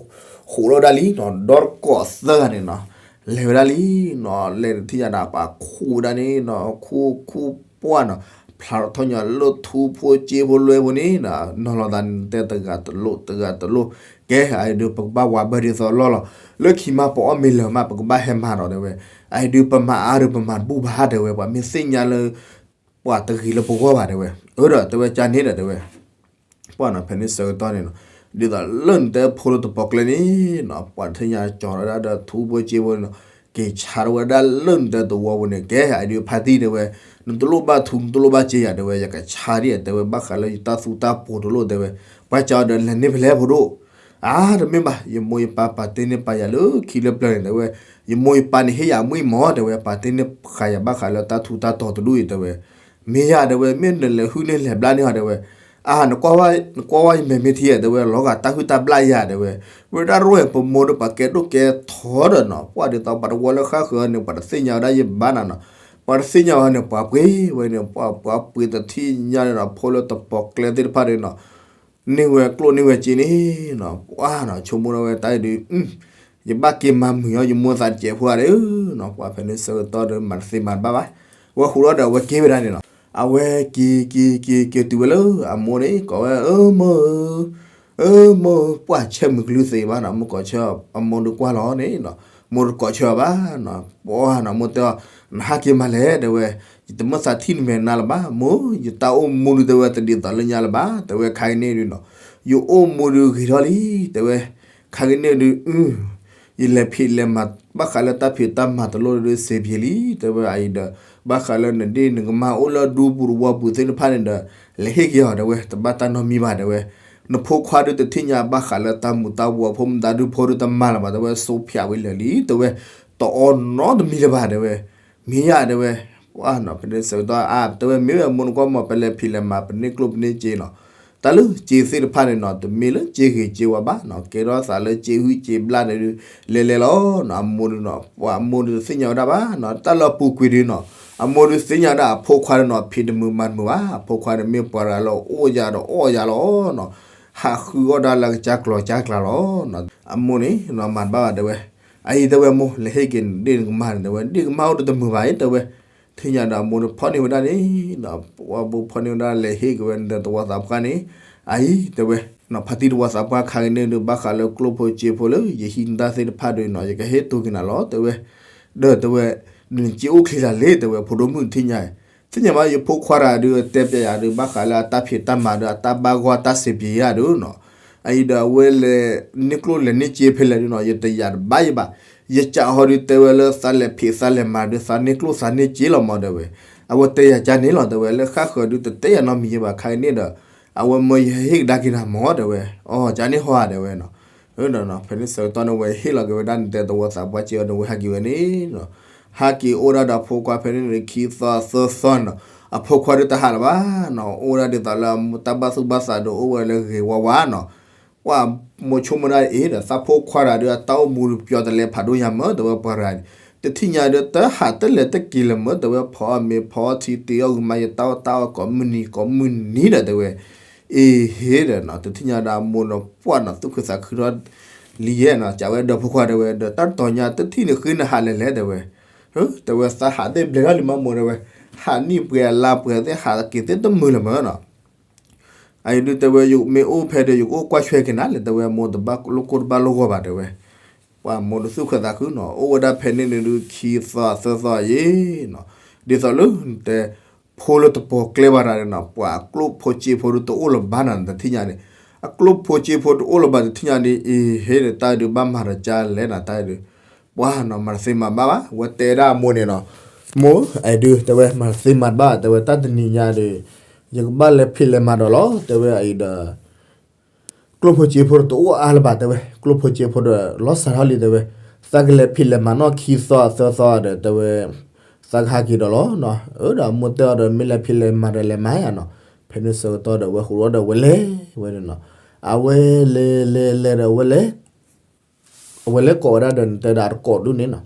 ဃိးထီၣ်ဝဲဒၣ်လံနီၤ, ဒီတကိးသၢဂၤန့ၣ်နီၤ လဲၤဝဲဒၣ်လံနီၤ. လဲၤတထံၣ်ညါန့ၣ် ပှၤခူၣ်ဝဲဒၣ်န့ၣ်နီၤ ခူၣ်ခူၣ်ပှၢ်နီၤ ဖျါထီၣ်ထီၣ်ညါလၢထူဖိစ့ဖိလွဲဖိန့ၣ်နီၤ နီၤလီၤသးန့ၣ် တဲတဂၤတလိၣ် တဂၤတလိၣ် ကဲ အအံၤဒုး ပကဘၣ်ဝးဘၢဒ်သိးလီၢ်လီၤ. လၢခံမး ပအီၣ်မ့ၤလၢာ်မး ပကဘၣ်ဟဲမၤဒီး တဲဝဲ. အအံၤဒုး ပမၤအါဒုး ပမၤတဘူၣ်ဘၣ် တဲဝဲ, ပှၤမ့ၢ်သ့ၣ်ညါလၢ ပှၤတဂ့ၤလၢပဂီၢ်ဘၣ် တဲဝဲ. အၢဒီး တဲဝဲ ကန့ၣ်ဒီး တဲဝဲ ပှၢ်နီၤ ဖဲန့ၣ်ဆၢကတီၢ်န့ၣ်နီၤ ဒ်သိးလၢနတဲဖိလၢတပီၤကျဲန့ၣ်နီၤ ပှၤတထံၣ်ညါကၠီၤထီၣ်ဝဲဒၣ်ဒီးထူဖိစ့ဖိန့ၣ်နီၤ က့ၤဆါထီၣ်ဝဲဒၣ်လၢနတဲသဝီပူၤန့ၣ် ကဲ အအံၤဒုး ဖါတံၢ် တဲဝဲ, နတလိၣ်ဘၣ်ထူ နတလိၣ်ဘၣ်စ့ယၤ တဲဝဲ, ယကဆါဒ် တဲဝဲ, ဘၣ်ဃးလၢယတၢ်သူတၢ်ပိၤတလိၣ် တဲဝဲ. ပှၤစံးအီၤဒီး လဲၤန့ၢ်ဖဲလဲၣ်ဖိဒိၣ်. အါ တမ့ၢ်ဘၣ်, ယမိၢ်ယပၢ်ပာ်တ့ၢ်န့ၢ်ပာ်ယၤလၢခံလၢပျၢၤန့ၣ် တဲဝဲ, ယမိၢ်ယပၢ်န့ၣ်ဟ့ၣ်ယၤအမုၢ်အံၣ်မး တဲဝဲ, ပာ်တ့ၢ်န့ၢ်ဃာ်ယၤဘၣ်ဃးလၢတၢ်ထူတၢ်တီၤတဒူၣ်အံၤ တဲဝဲ. မ့ၢ်ယၤ တဲဝဲ, မ့ၢ်နလဲၤဟုၣ်န့ၢ်လဲၤဘျါန့ၢ်အီၤ တဲဝဲ. အါ နကွၢ်ဝဲယမဲာ်မ့ၢ်ထံဧါ တဲဝဲ, လီၤဂာ်တၢ်ဟုၣ်တၢ်ဘျၣ်ယၤ တဲဝဲ. ဝဲဒၣ်ရဲၣ်ပမိၢ်ဒီးပှၤကဲဒိၣ်ကဲထီဒီးနီၤ ပှၤဒ်သိးပှၤတဝီလၢဃၣ်ဃၢၤန့ၣ် ပှၤတသ့ၣ်ညါဝဲဒၣ်ယဘၣ်နၤနီၤ. ပှၤတသ့ၣ်ညါဝဲန့ၣ် ပှၤပှ့ၤဝဲန့ၣ် ပှၤပှ့ၤတထံၣ်ညါန့ၣ်ဒီး ဖိလၢတပီၤကျဲသ့ၣ်တဖၣ်န့ၣ်နီၤ န့ၢ်ဝဲကျိၣ်န့ၢ်ဝဲစ့န့ၣ်နီၤ ပှၢ်နီၤ ဆိကမိၣ်ထီၣ်ဝဲတၢ်အံၤဒုး ယဘၣ်က့ၤမၤမုာ်အီၤ ယမိၢ်သးတစဲးဖိဧါဒီးနီၤ ပှၢ်ဖဲန့ၣ်ဆၢကတီၢ်ဒီး မၤတသ့မၤတဘၣ်ဘၣ်. ဝဲဃိးထီၣ်ဒီး အဝဲက့ၤဝဲဒၣ်န့ၣ်နီၤ အဝဲက့ၤက့ၤက့ၤက့ၤတုၤဝဲလၢအမိၢ်န့ၣ် ကိးဝဲ အၢ မိၢ်ဧၢ အၢ မိၢ်ဧၢ ပှၢ်ဆဲးမုၢ်ကလုၢ်သ့ဘၣ်နီၤ မိၢ်ကိးဆၢအမိၢ်ဒုးကွၢ်လီၤန့ၣ်နီၤ မိၢ်တကိးဆၢအီၤဘၣ်နီၤ ပှၢ်နီၤ မိၢ်တဲအီၤ နဟးက့ၤမးလဲၣ် တဲဝဲ ယတမ့ၢ်သးထံၣ်နမဲာ်နါလၢၤဘၣ် မိၢ် ယတၢ်အိၣ်မူဒုး တဲဝဲ တဒ်သိးလၢညါလၢၤဘၣ် တဲဝဲ ခါကန့ၣ်ဒုးနီၤ ယအိၣ်မူဒုးဂ့ၤထီၣ်လံ တဲဝဲ ခါကန့ၣ်ဒုး ယလဲၤဖံးလဲၤမၤ ဘၣ်ဃးလၢတၢ်ဖံးတၢ်မၤတလိၣ်ဒုး စ့ပှဲၤလံ တဲဝဲ အအံၤဒီး ဘၣ်ဃးလၢနဒ့ၣ်နကမၢ်အိၣ်လၢဒူပူၤတဝီပူၤသ့ၣ်တဖၣ်န့ၣ်ဒီး လဲၤဟ့ၣ်က့ၤအီၤ တဲဝဲ တဘၣ်တၢ်နီတမံၤဘၣ် တဲဝဲ နဖိခွါဒုးတထံၣ်ညါဘၣ်ဃးလၢတၢ်မူၤတၢ်ဘှီး ဖိမတၤဒုးဖိဒုးတမၤလၢၤဘၣ် တဲဝဲ စိဖၠးဝံၤလၢာ်လံ တဲဝဲ တအီနီတမံၤလၢၤဘၣ် တဲဝဲ မ့ၢ်ယၤ တဲဝဲ ပှၢ်နီၤ ဖဲန့ၣ်ဆၢကတီၢ် အါ တဲဝဲ မ့ၢ်ဝဲမိၢ်နကွၢ်မး ပလဲၤဖံးလဲၤမၤ ပန့ၢ်ကျိၣ်ပန့ၢ်စ့နီၤ တၢ်လၢစ့သ့ၣ်တဖၣ်န့ၣ်နီၤ တမ့ၢ်လၢစ့ဂ့ၤစ့ဝါဘၣ်နီၤ ကဲထီၣ်သးလၢစ့ဟုၣ်စ့ဘျၣ်န့ၣ်ဒုး လဲၤလဲၤလီၤနီၤ အမိၢ်ဒုးနီၤ ပှၤအမိၢ်ဒုးတသ့ၣ်ညါဝဲဒၣ်ဘၣ်နီၤ တၢ်လၢအပူၤကွံာ်ဒုးနီၤ အမိၢ်ဒုးသ့ၣ်ညါဒၣ်အဖိခွါဒီးနီၤ ဖံးတမုာ်မၤတမုာ်ဘၣ်, အဖိခွါန့ၣ်မ့ၢ်ပှၤတဂၤလၢအိၣ်ယၤဒီးအီၣ်ယၤလီၤနီၤ, ဟးဃုအီၣ်တၢ်လၢကစၢ်ကျီၤကစၢ်ကျါလီၤ. အမိၢ်န့ၣ် မၤတဘၣ်ဘၣ်တဲဝဲ, အအံၤတဲဝဲမိၢ် လဲၤဟ့ၣ်က့ၤဒ့ၣ်နကမၢ်န့ၣ်တဲဝဲ ဒ့ၣ်ကမၢ်အိၣ်ဒီးတမုာ်ဘၣ်အံၤတဲဝဲ, သ့ၣ်ညါဒီးအမိၢ်န့ၣ်ဖီၣ်န့ၢ်ဝဲဒၣ်န့ၣ် ပှၤဘိဖီၣ်န့ၢ်ဝဲဒၣ်လဲၤဟ့ၣ်က့ၤဝဲနတဲသဝီသးပှၢ်န့ၣ်, အအံၤတဲဝဲ ဖါတံၢ်သဝီသးပှၢ်ခါကန့ၣ်ဒုး ဘၣ်ဃးလၢကျိၣ်ဖိစ့ဖိလၢယဟံးန့ၢ်တၢ်သ့ၣ်တဖၣ်ဒုးနီၤ ယကဟ့ၣ်တိၢ်က့ၤနၤလီၤတဲဝဲ, ဒီးတဲဝဲ, နစ့အိၣ်ချ့လၢလဲၣ်တဲဝဲ ဖိဒိၣ်မုၣ်တသ့ၣ်ညါ, သ့ၣ်ညါဘၣ်ယဖိခွါတဂၤဒုးတဲပျးယၤဒုး ဘၣ်ဃးလၢအတၢ်ဖံးတၢ်မၤဒီးအတၢ်ဘၣ်ဂီၢ်တၢ်စံးပျံၤယၤဒုးနီၤ, အအံၤဒီးအဝဲလဲၤန့ၢ်ကျိၣ်လဲၤန့ၢ်စ့ဖဲလဲၣ်ဒုးနီၤ ယတယာ်တဘၣ်ယဘၣ်, ယစံးဟီဒုးတဲဝဲလၢသးလဲၤဖံးသးလဲၤမၤဒုး သးန့ၢ်ကျိၣ်သးန့ၢ်စ့လီၤမၢ်တဲဝဲ, အဝဲတဲယၤကန့ၣ်လီၤတဲဝဲ လၢဃၣ်ဃၢၤဒုးတတဲယၤနီတမံၤဘၣ် ခါကန့ၣ်ဒီး အဝဲမၢယဟ့ၣ်ကဒါက့ၤနၤမၢ်တဲဝဲ, အီၤ ကန့ၣ်ဟီဧါတဲဝဲနီၤ, ဒီးဖဲန့ၣ်ဆၢကတီၢ်န့ၣ် ဝဲဟ့ၣ်လီၤက့ၤဝဲဒၣ်နတဲသဝီသးပှၢ်စ့အီၤန့ၣ် ဝဲဟးက့ၤဝဲန့ၣ်နီၤ, ဟးက့ၤအိၣ်ဒၣ်ဒီးဖိခွါဖဲန့ၣ်န့ၣ် ခံသီသၢသီနီၤ, အဖိခွါဒုးတဟးလၢၤဘၣ်နီၤ, အိၣ်ဒၣ်ဒ်သိးလၢတၢ်ဘၣ်သူၣ်ဘၣ်သးဒုးအိၣ်ဝဲလၢဂ့ၤဝါဝါနီၤ, ပှၤမိၤဆိကမိၣ်ဒၣ်အံၤဒီး သးဖိခွါတဂၤဒုးအတၢ်အိၣ်မူဒုးပျီတလဲဖးဒိၣ်ညါမၢ်တဲဝဲ ပှၤတဂၤန့ၣ် တသ့ၣ်ညါဒုး တဟးတလဲၤတက့ၤလၢၤမၢ်တဲဝဲ ဖီအီၣ်မ့ၤဖီအီထံတ့အီၣ်ဂုာ်မၤယတၢ်အီၣ်တၢ်အီကိးမုၢ်နံၤကိးမုၢ်နံၤဒီးတဲဝဲ, အ့ဟ့ဒီးနီၤ တသ့ၣ်ညါဒၣ်အမိၢ်နီၤ ပှၢ်နီၤ သူၣ်ခုသးခုထီၣ်လံယဲနီၤ, စံးဝဲဒီးဖိခွါတဲဝဲ ဒီးတၢ်တတီၤညါတထံၣ်န့ၣ်ဃ့နဟးလဲၤလဲၣ်တဲဝဲ, တဲဝဲ သးဟးသ့ၣ်ဘျဲၣ်ထီၣ်လံမၢ်မိၢ်တဲဝဲ, ဟးနံၣ်ပှဲၤအလါပှဲၤသ့ၣ် ဟးက့ၤသ့ၣ်တမုာ်လၢၤမၢ်နီၤ အအံၤဒုးတဲဝဲ ယမ့ၢ်အိၣ်ဖဲဒီး ယကအိၣ်ကွၢ်ဆွဲက့ၤနၤလဲၣ်တဲဝဲ မိၢ်တဘၣ်လိၣ်ကိၢ်တဘၣ်လိၣ်ဂီၤဘၣ်တဲဝဲ, ပှၤမိၢ်ဒုးသူၣ်ခုသးခုနီၤ အိၣ်ဝဲဒၣ်ဖဲန့ၣ်န့ၣ်ဒုး ခံသီသၢသီယံၤနီၤ, ဒ်သိးလၢနတဲ ဖိလၢတပိာ်ကျဲဘၣ်တဂၤန့ၣ်နီၤ ပှၤအကျိၣ်ဖိစ့ဖိဒုးတအိၣ်လၢၤဘၣ်နီၤ တထံၣ်ညါန့ၣ်, အကျိၣ်ဖိစ့ဖိတအိၣ်လၢၤဘၣ်တထံၣ်ညါန့ၣ် အ့ဟ့ဒီးတၢ်ဒုးဘၣ်မၤဒီးကလဲၣ်နီၤ တၢ်ဒုး ပှၤနီၤ မၤတသ့မၤဘၣ်ဘၣ် ဝဲတဲဒၣ်အမိၢ်န့ၣ်နီၤ, မိၢ် အအံၤဒုးတဲဝဲ မၤတသ့မၤဘၣ်တဲဝဲ တၢ်တနံၤညါဒီး ယကဘၣ်လဲၤဖံးလဲၤမၤဒီးလီၤ တဲဝဲအအံၤဒီး ကျိၣ်ဖိစ့ဖိဒီးတအိၣ်အါလၢၤဘၣ်တဲဝဲ ကျိၣ်ဖိစ့ဖိဒီးလီၤစၢ်ထီၣ်လံတဲဝဲ, သးကလဲၤဖံးလဲၤမၤနီၢ်ခံသီသၢသီဒီးတဲဝဲ, သးကဟးက့ၤဒီးလီၤနီၤ, အၢဒီးအမိၢ်တဲအီၤဒီး မ့ၢ်လဲၤဖံးလဲၤမၤဒီးလဲၤမၤယါနီၤ, ဖဲန့ၣ်ဆၢကတီၢ်ဒီးဝဲဟူးဒီးဝဲလဲၤဝဲန့ၣ်နီၤ, အဝဲလဲၤလဲၤလဲၤဒီးဝဲလဲၤ အဝဲလဲၤကိးဝဲဒၣ်ဒီးနတဲဒၣ်တကိးဒုန့ၣ်နီၤ,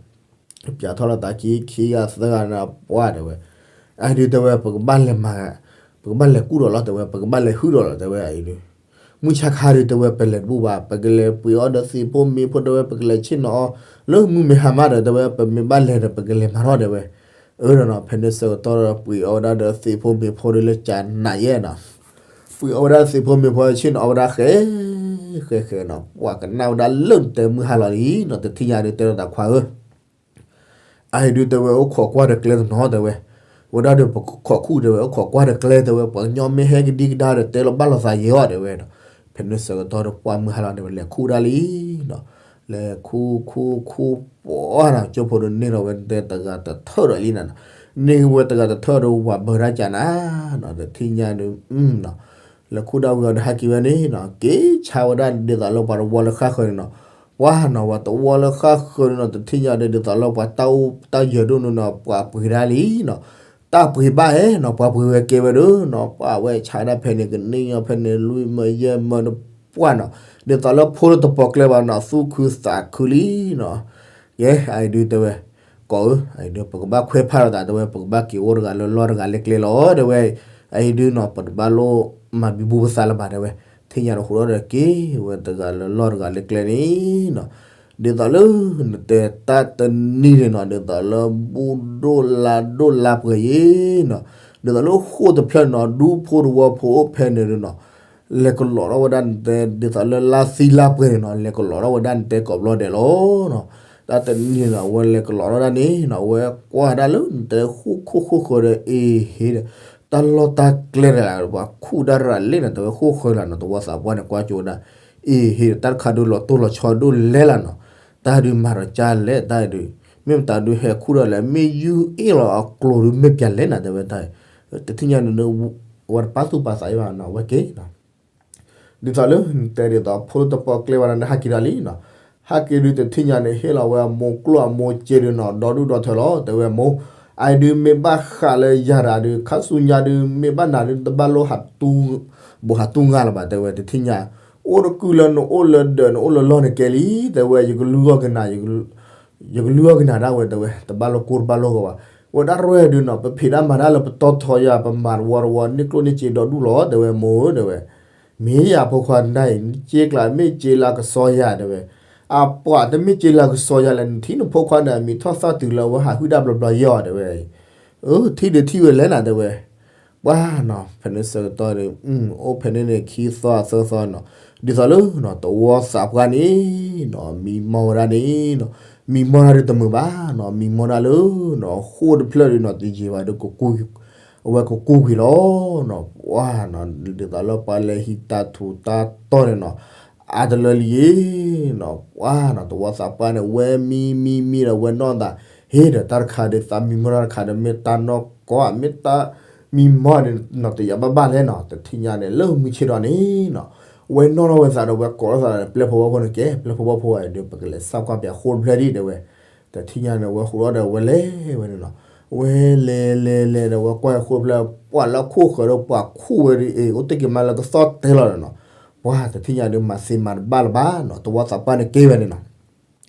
ပၠးထီၣ်လီၤသးခံခံဂၤသၢဂၤန့ၣ်ပှၢ်တဲဝဲ, အအံၤဒုးတဲဝဲ ပကဘၣ်လဲၤမၤ, ပကဘၣ်လဲၤကူၣ်ဒီးလီၤတဲဝဲ ပကဘၣ်လဲၤဟုၣ်ဒီးလီၤတဲဝဲအအံၤဒုး, မုၢ်ဆါခါဒုးတဲဝဲ ပလဲၤတဘူၣ်ဘၣ် ပကလဲၤပှ့ၤအီၣ်ဒီးသ့ၣ်ဖိမ့ၢ်ဖိတဲဝဲ ပကလဲၤဆ့ၣ်နီၤအီၤ, လၢမုၢ်မ့ၢ်ဟါမးဒီးတဲဝဲ ပမ့ၢ်ဘၣ်လဲၤဒီး ပကလဲၤမၤထီၣ်တဲဝဲ, အၢဒီးနီၤ ဖဲန့ၣ်ဆၢကတီၢ်ဒီးပှ့ၤအီၣ်ဝဲဒၣ်ဒီးသ့ၣ်ဖိမ့ၢ်ဖိဒုးလၢကနးယဲနီၤ ပှ့ၤအီၣ်ဝဲဒၣ်သ့ၣ်ဖိမ့ၢ်ဖိဆ့ၣ်နီၤအီၣ်ဝဲဒၣ်ဃဲ, ဃဲဃဲနီၤ ပှၤကနၣ်ဝဲဒၣ်လၢနတဲမုၢ်ဟါလီၤလံနီၤ တထံၣ်ညါဒုးတဲလီၤသးခွါဧၢ, အအံၤဒုးတဲဝဲအိၣ်ခိးကွၢ်ဒီးကျဲတနီၤတဲဝဲ, ဝဲဒၣ်ဒီးပခိးခူၣ်တဲဝဲ အိၣ်ခိးကွၢ်ဒီးကျဲတဲဝဲ ပှၤကညီမ့ၢ်ဟဲကဒံကဒါဒီးတဲလီၤဘၣ်လိာ်သးယဲအီၤတဲဝဲနီၤ, ဖဲန့ၣ်ဆၢကတီၢ်ဒီးပှၢ်မုၢ်ဟါလီၤန့ၣ် လဲၤခူၣ်ဒၣ်လံနီၤ, လဲၤခူၣ်ခူၣ်ခူၣ်ပှၢ်နီၤ ကၠိဖိဒီးန့ၢ်ထီၣ်ဝဲတဲတဂၤတထၢၣ်ဒီးလံနီၤ, န့ၢ်ဝဲတဂၤတထၢၣ်ဒီးဝၤဘၢတၢ်ကနၤနီၤ တထံၣ်ညါဒုး လဲၤခူၣ်ဒၣ်ဝံၤအီၤဒီးဟဲက့ၤဝဲန့ၣ်နီၤ က့ၤဆါဝဲဒၣ်ဒ်သိးလၢပှၤတဝီလၢဃၣ်ဃၢၤန့ၣ်နီၤ, ပှၢ်နီၤ ပှၤတဝီလၢဃၣ်ဃၢၤန့ၣ်နီၤ တထံၣ်ညါဒီးဒ်သိးလၢပှၤတၢ်အိၣ်တၢ်ယၢၤဒိၣ်န့ၣ်နီၤ ပှၤပှ့ၤဒၣ်လံနီၤ, တၢ်ပှ့ၤဘၣ်ဟဲနီၤ ပှၤပှ့ၤဝဲကဲဝဲဒၣ်နီၤ ပှၢ်ဝဲဆါဒၣ်ဖဲန့ၣ် ကနံၣ်ညီဖဲန့ၣ် လွံၢ်မၢယဲၢ်မၢဒီးပှၢ်နီၤ, ဒ်သိးလၢဖိလၢတပိာ်ကျဲဘၣ်နီၤ သူၣ်ခုသးခုလံနီၤ, ယဲ အအံၤဒုးတဲဝဲ ကိးဧၢ အအံၤဒုး ပကဘၣ်ခွဲးဖးလိာ်သးတဲဝဲ ပကဘၣ်က့ၤအိၣ်တဂၤလၢလီၢ်တဂၤလၢကျဲလီၤတဲဝဲ, အအံၤဒုးနီၤ ပတဘၣ်လိၣ်မၤဘံဘူပသးလၢၤဘၣ်တဲဝဲ, ထံၣ်ညါတဃူဒီးက့ၤဝဲတဂၤလၢလီၢ်တဂၤလၢကျဲန့ၣ်နီၤ, ဒ်သိးလၢနတဲတၢ်တနံၤန့ၣ်နီၤ ဒ်သိးလၢဘူၣ်ဒိၣ်လါဒိၣ်လါပှဲၤယံၤနီၤ, ဒ်သိးလၢဃိၣ်တဖျၢၣ်နီၤ ဒူဖိတဝီဖိအိၣ်ဖဲန့ၣ်ဒုးနီၤ လဲၤကလီၤထီၣ်ဝဲဒၣ်နတဲ ဒ်သိးလၢလါသံလါပှဲၤန့ၣ်နီၤ လဲၤကလီၤထီၣ်ဝဲဒၣ်နတဲကိးဘျီဒဲးလီၤနီၤ, တၢ်တနံၤန့ၣ်နီၤ အဝဲလဲၤကလီၤထီၣ်ဒၣ်န့ၣ်နီၤ အဝဲကွၢ်ဒၣ်လၢနတဲဃိၣ်ခိၣ်ဃိၣ်ဃၢၤဒီး အ့ဟ့ဒီး တၢ်လီၢ်တၢ်ကျဲတဂၤ ပှၤခူၣ်ဒၣ်ရၤလ့ၣ်နီၤ တဲဝဲဃိၣ်ဃၢၤလၢ်နီၤ တဝီသးပှၢ်န့ၣ် ကွၢ်ကၠိဝဲဒၣ် အ့ဟ့ဒီး တၢ်တခါဒုးလီၤတိၢ်လီၤဆီဒိၣ်လဲၣ်လၢ်နီၤ, တၢ်ဒုးမၤဒီးကၢ်လဲၣ် တၢ်ဒုး မ့ၢ်မတၤဒုးဟဲခူၣ်ဒီးလဲၣ် မ့ၢ်ယူၢ်အ့ၣ်လီၤအကျိၤဒုးမ့ၢ်ပျဲလဲၣ်နီၤ တဲဝဲတၢ် တထံၣ်ညါန့ၣ် ဝဲတပာ်သူၣ်ပာ်သးအံၤဘၣ်နီၤ ဝဲက့ၤနီၤ ဒ်သိးလၢနတဲဒ်သိး ဖိလၢတပိာ်ကျဲဘၣ်န့ၣ် ဟဲက့ၤဒီးလံနီၤ, ဟဲက့ၤဒုးတထံၣ်ညါန့ၣ် ဟ့ၣ်လီၤဝဲအမိၢ်ကျိၣ်အမိၢ်စ့ဒုးနီၤ ဒီဒူၣ်ဒီထၢလီၤ တဲဝဲမိၢ်, အအံၤဒုးမ့ၢ်ဘၣ်ဃးလၢယၤတဂၤဒုး ခါဆူညါဒုး မ့ၢ်ဘၣ်နၤဒုး တဘၣ်လိၣ်ဟးတူၢ် ဘူးဟးတူၢ်ငါလၢၤဘၣ် တဲဝဲတထံၣ်ညါ, အိၣ်တကုၢ်လၢနအိၣ်လၢဒၢး နအိၣ်လၢလီၢ်န့ၣ်ကဲလံ တဲဝဲ ယကလုၢ်အီၣ်က့ၤနၤ ယကလုၢ်အီၣ်က့ၤနၤဒၣ်ဝဲ တဲဝဲ တဘၣ်လိၣ်ကိၢ်တဘၣ်လိၣ်ဂီၤဘၣ်, ပဝဲဒၣ်ရဲၣ်ဒုးနီၤ ပဖံးဒၣ်မၤဒၣ်လၢပတီၢ်ထီယၤ ပမၤတဝီတဝီ န့ၢ်ကျိၣ်န့ၢ်စ့ဒီဒူၣ်လီၤ တဲဝဲ မိၢ်ဧၢ တဲဝဲ, မ့ၢ်ယၤဖိခွါနဒၣ်အံၤ နစ့ကျါ မ့ၢ်စ့လၢကစီယၤ တဲဝဲ, အပှၤတမ့ၢ်စ့လၢကစီယၤလဲၣ် နထံၣ်နဖိခွါန့ၣ် အမံၤထီၣ်သၣ်တုၤလၢအဝဲဟးဟုၣ်တၢ်ဘျီဘျီယဲၢ်အီၤ တဲဝဲ, အၢ ထံၣ်ဒုးထံၣ်ဝဲလဲၣ်နၤ တဲဝဲ, ပှၤနီၤ ဖဲန့ၣ်ဆၢကတီၢ်ဒီး အိၣ်ဖဲန့ၣ်န့ၣ် ခံသီသၢသီနီၤ, ဒ်သိးလၢနီၤ သဝီသးပှၢ်န့ၣ်နီၤ မံမီၢ်ဝဲဒၣ်န့ၣ်နီၤ, မံမီၢ်ဒၣ်ဒုးတမုာ်ဘၣ်နီၤ, မံမီၢ်ဒၣ်လၢနီၤ ဃိၣ်တဖျၢၣ်ဒုးနီၤ တယံာ်ဘၣ်ဒီး အဝဲကကူၣ်ကွံာ်လီၤနီၤ, ပှၤနီၤ ဒ်သိးလၢပှၤလဲၤဟံးတၢ်ထူးတၢ်တီၢ်န့ၣ်နီၤ အါတလၢလံယ့ၤနီၤ, ပှၤနီၤ သဝီသးပှၢ်န့ၣ် ဝဲမံမံမံဒီး ဝဲနီၢ်သး ဟ့ၣ်ဒီးတၢ်တခါဒီး သးမံမီၢ်တၢ်တခါဒီး မ့ၢ်တၢ်နီၢ်ကီၢ် မ့ၢ်တၢ်မံမီၢ်န့ၣ်နီၤ တယံာ်ဘၣ်ဘၣ်လဲၣ်နီၤ, တထံၣ်ညါန့ၣ် လၢမုၢ်ဆ့ၣ်ထီၣ်န့ၣ်နီၤ ဝဲနီၣ်ထီၣ်ဝဲသးဒီး ဝဲကိးထီၣ်သးဒီး ပျဲၢ်ဖိဘီၣ်ဖိန့ၣ်ကဲ ပျဲၢ်ဖိဘီၣ်ဖိဝဲဒီး ပကလဲၤစးကွၢ်ပၠးဃိၣ်တဖျၢၣ်ဒံး တဲဝဲ, တထံၣ်ညါန့ၣ် ဝဲဃိးထီၣ်ဒီး ဝဲလဲၤဝဲန့ၣ်နီၤ, ဝဲလဲၤလဲၤလဲၤဒီး ဝဲကွၢ်ဃိၣ်တဖျၢၣ် ပှၤလၢခိၣ်ဃၢၤဒီး ပှၤခူၣ်ဝဲဒ်အံၤ အိၣ်တ့ၢ်က့ၤမးလၢကသီၣ်တဲလီၤဒီးနီၤ, ပှၤတထံၣ်ညါဒုး မၤသ့မၤတဘၣ်လၢၤဘၣ်နီၤ, သဝီသးပှၢ်န့ၣ်က့ၤဝဲန့ၣ်နီၤ